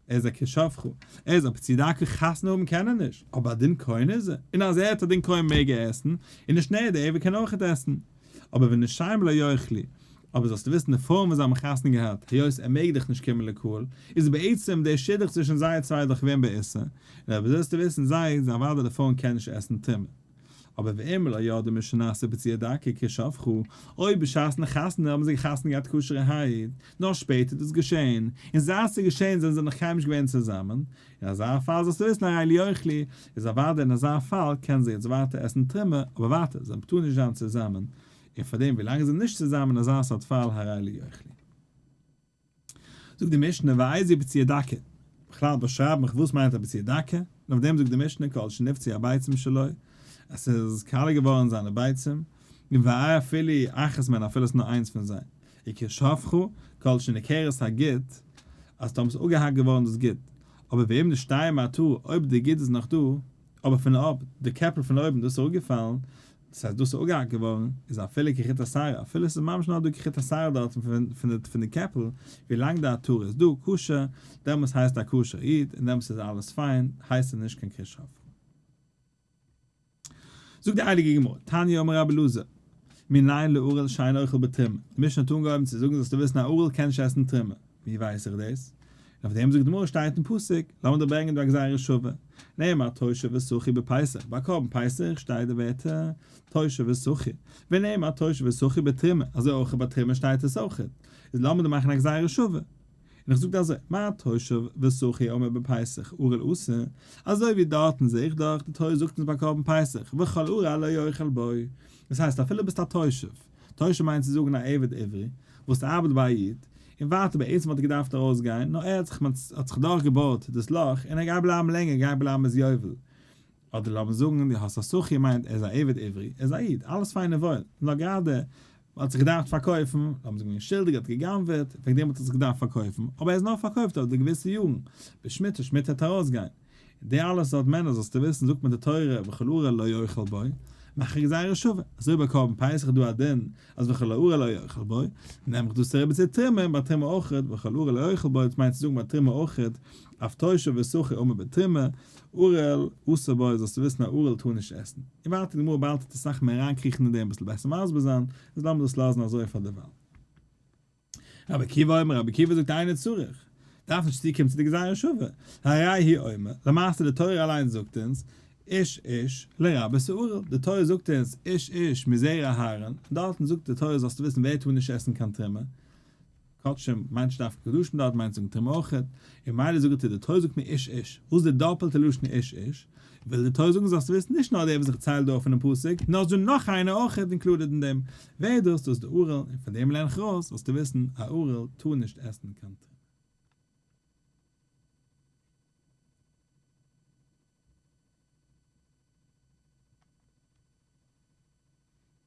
ער איז א כרות שפכה, ער איז א פצוע דכא חתונה האבן קען ער נישט, אבער א דין כהן איז ער, און אז ער האט א דין כהן מעג ער עסן, און נישט נאר דער עבד קען אויכעט עסן. אבער ונשיהם לא יאכלו, אבער זאלסטו וויסן די פרויען וואס זיי האבן חתונה געהאט, היות ער מעג דאך נישט קומען לקהל, איז בעצם דער שידוך צווישן זיי צוויי דאך געווען באיסור, און אויב זאלסטו וויסן זיי, זיי אוודאי די פרויען קענען נישט עסן תרומה. אבער ואם לא ידעו משנעשה פצוע דכא כרות שפכה, אויב בשעת'ן חתונה האבן זיי חתונה געהאט כשר'ערהייט, נאר שפעטער איז דאס געשען, און זייט ס'איז געשען זענען זיי נאך קיינמאל נישט געווען צוזאמען, אין אזא פאל זאלסטו וויסן הרי אלו יאכלו, איז אוודאי אין אזא פאל קענען זיי יעצט ווייטער עסן תרומה, אבער ווייטער, זיי טארן נישט זיין צוזאמען, און פארדעם ווילאנג זיי זענען נישט צוזאמען אין אזא סארט פאל הרי אלו יאכלו. זאגט די משנה ואיזו פצוע דכא, בכלל באשרייב מיך וואס מיינט א פצוע דכא, און אויף דעם זאגט די משנה כל שנפצעו הביצים שלו, אז ס'איז קאלע געווארן זיינע ביצים, ואפילו אחת מהן אפילו עס איז נאר איינס פון זיי, וכרות שפכה, כל שניכרת הגיד, אז טאמער ס'איז אפגעהאקט געווארן דאס גיד, אבער ואם נסתיימה העטרה, אויב די גיד איז נאך דא, אבער פון אויב די קעפל פון אויבן דאס איז אראפגעפאלן, דאס הייסט דאס איז אפגעהאקט געווארן, איז אפילו כחוט השערה, אפילו עס איז ממש נאר דא כחוט השערה דארטן פון די קעפל, ווילאנג די עטרה איז דא, כשר, דעמאלס הייסט א כשר איד, און דעמאלס איז אלעס פיין, הייסט עס נישט קיין כרות שפכה. זאגט די הייליגע גמרא, תניא אמר רבי אלעזר, מנין לערל שאין אוכל בתרומה, די משנה האט אנגעהויבן צו זאגן זאלסטו וויסן א ערל קען נישט עסן תרומה, ווי ווייס איך דאס? און אויף דעם זאגט די גמרא שטייט אין פסוק, לאמיר דיר ברענגען דא א גזירה שווה, נאמר תושב ושכיר בפסח, ביי קרבן פסח שטייט די ווערטער תושב ושכיר, ונאמר תושב ושכיר בתרומה, אזוי אויך ביי תרומה שטייט עס אויך, איז לאמיר דא מאכן א גזירה שווה. און איך זאג דיר אזוי, מה תושב ושכיר האמור בפסח ערל אסור, אזוי ווי דארטן זעה איך דאך, די תורה זאגט אונז ביי קרבן פסח, וכל ערל לא יאכל בו, דאס הייסט אפילו ביסט א תושב, תושב מיינט צו זאגן א עבד עברי, וואס ארבעט ביי א איד, און ווייטער בעצם וואלט ער געדארפט ארויסגיין, נאר ער האט זיך האט זיך דורך געבויט דאס לאך, און ער גייט בלייבן לענגער, גייט בלייבן ביז יובל. אדער לאמיר זאגן דו האסט א שכיר מיינט ער איז א עבד עברי, ער איז א איד, אלעס פיין און וואויל, נאר גראדע האט זיך געדארפט פארקויפן, לאמיר זאגן שולדיג האט גע'גנב'עט, וועגן דעם האט ער זיך געדארפט פארקויפן, אבער ער איז נאר פארקויפט אויף די געוויסע יארן, ביז שמיטה, שמיטה וועט ארויסגיין. די אלע סארט מענער זאלסטו וויסן זאגט מיר די תורה וכל ערל לא יאכל בו, מאך א גזירה שווה, אזוי ביי קרבן פסח איז דא א דין אז וכל ערל לא יאכל בו, נעם איך דאס אריבער צו תרומה און ביי תרומה אויכעט וכל ערל לא יאכל בו, דאס מיינט צו זאגן ביי תרומה אויכעט אף תושב ושכיר האמור בתרומה, ערל אסור בו זאלסטו וויסן א ערל טאר נישט עסן. און ווייטער די גמרא באלד טוט אסאך מער אריינקריכן אין דעם אביסל בעסער מסביר זיין, איז לאמיר דאס לאזן אזוי פאר דערווייל. רבי עקיבא אומר, רבי עקיבא זאגט אינו צריך, דארף נישט צוקומען צו די גזירה שווה, הרי הוא אומר, למעשה די תורה אליינס זאגט אונז, איש איש לרבות הערל, די תורה זאגט אונז איש איש מזרע אהרן, און דארטן זאגט די תורה זאלסטו וויסן ווער טאר נישט עסן קיין תרומה, קדשים מיינט נישט דווקא קדשים דארט מיינט זאגן תרומה אויך, און ממילא זאגט ער די תורה זאגט מיר איש איש, וואס איז די דאפעלטע לשון איש איש? וויל די תורה זאגן זאלסטו וויסן נישט נאר דער וואס איך צייל דא אויף אינעם פסוק, נאר ס'דא נאך איינער אויך included אין דעם, ווער איז דאס? דאס איז די ערל, און פון דעם לערן איך ארויס זאלסטו וויסן א ערל טאר נישט עסן קיין תרומה.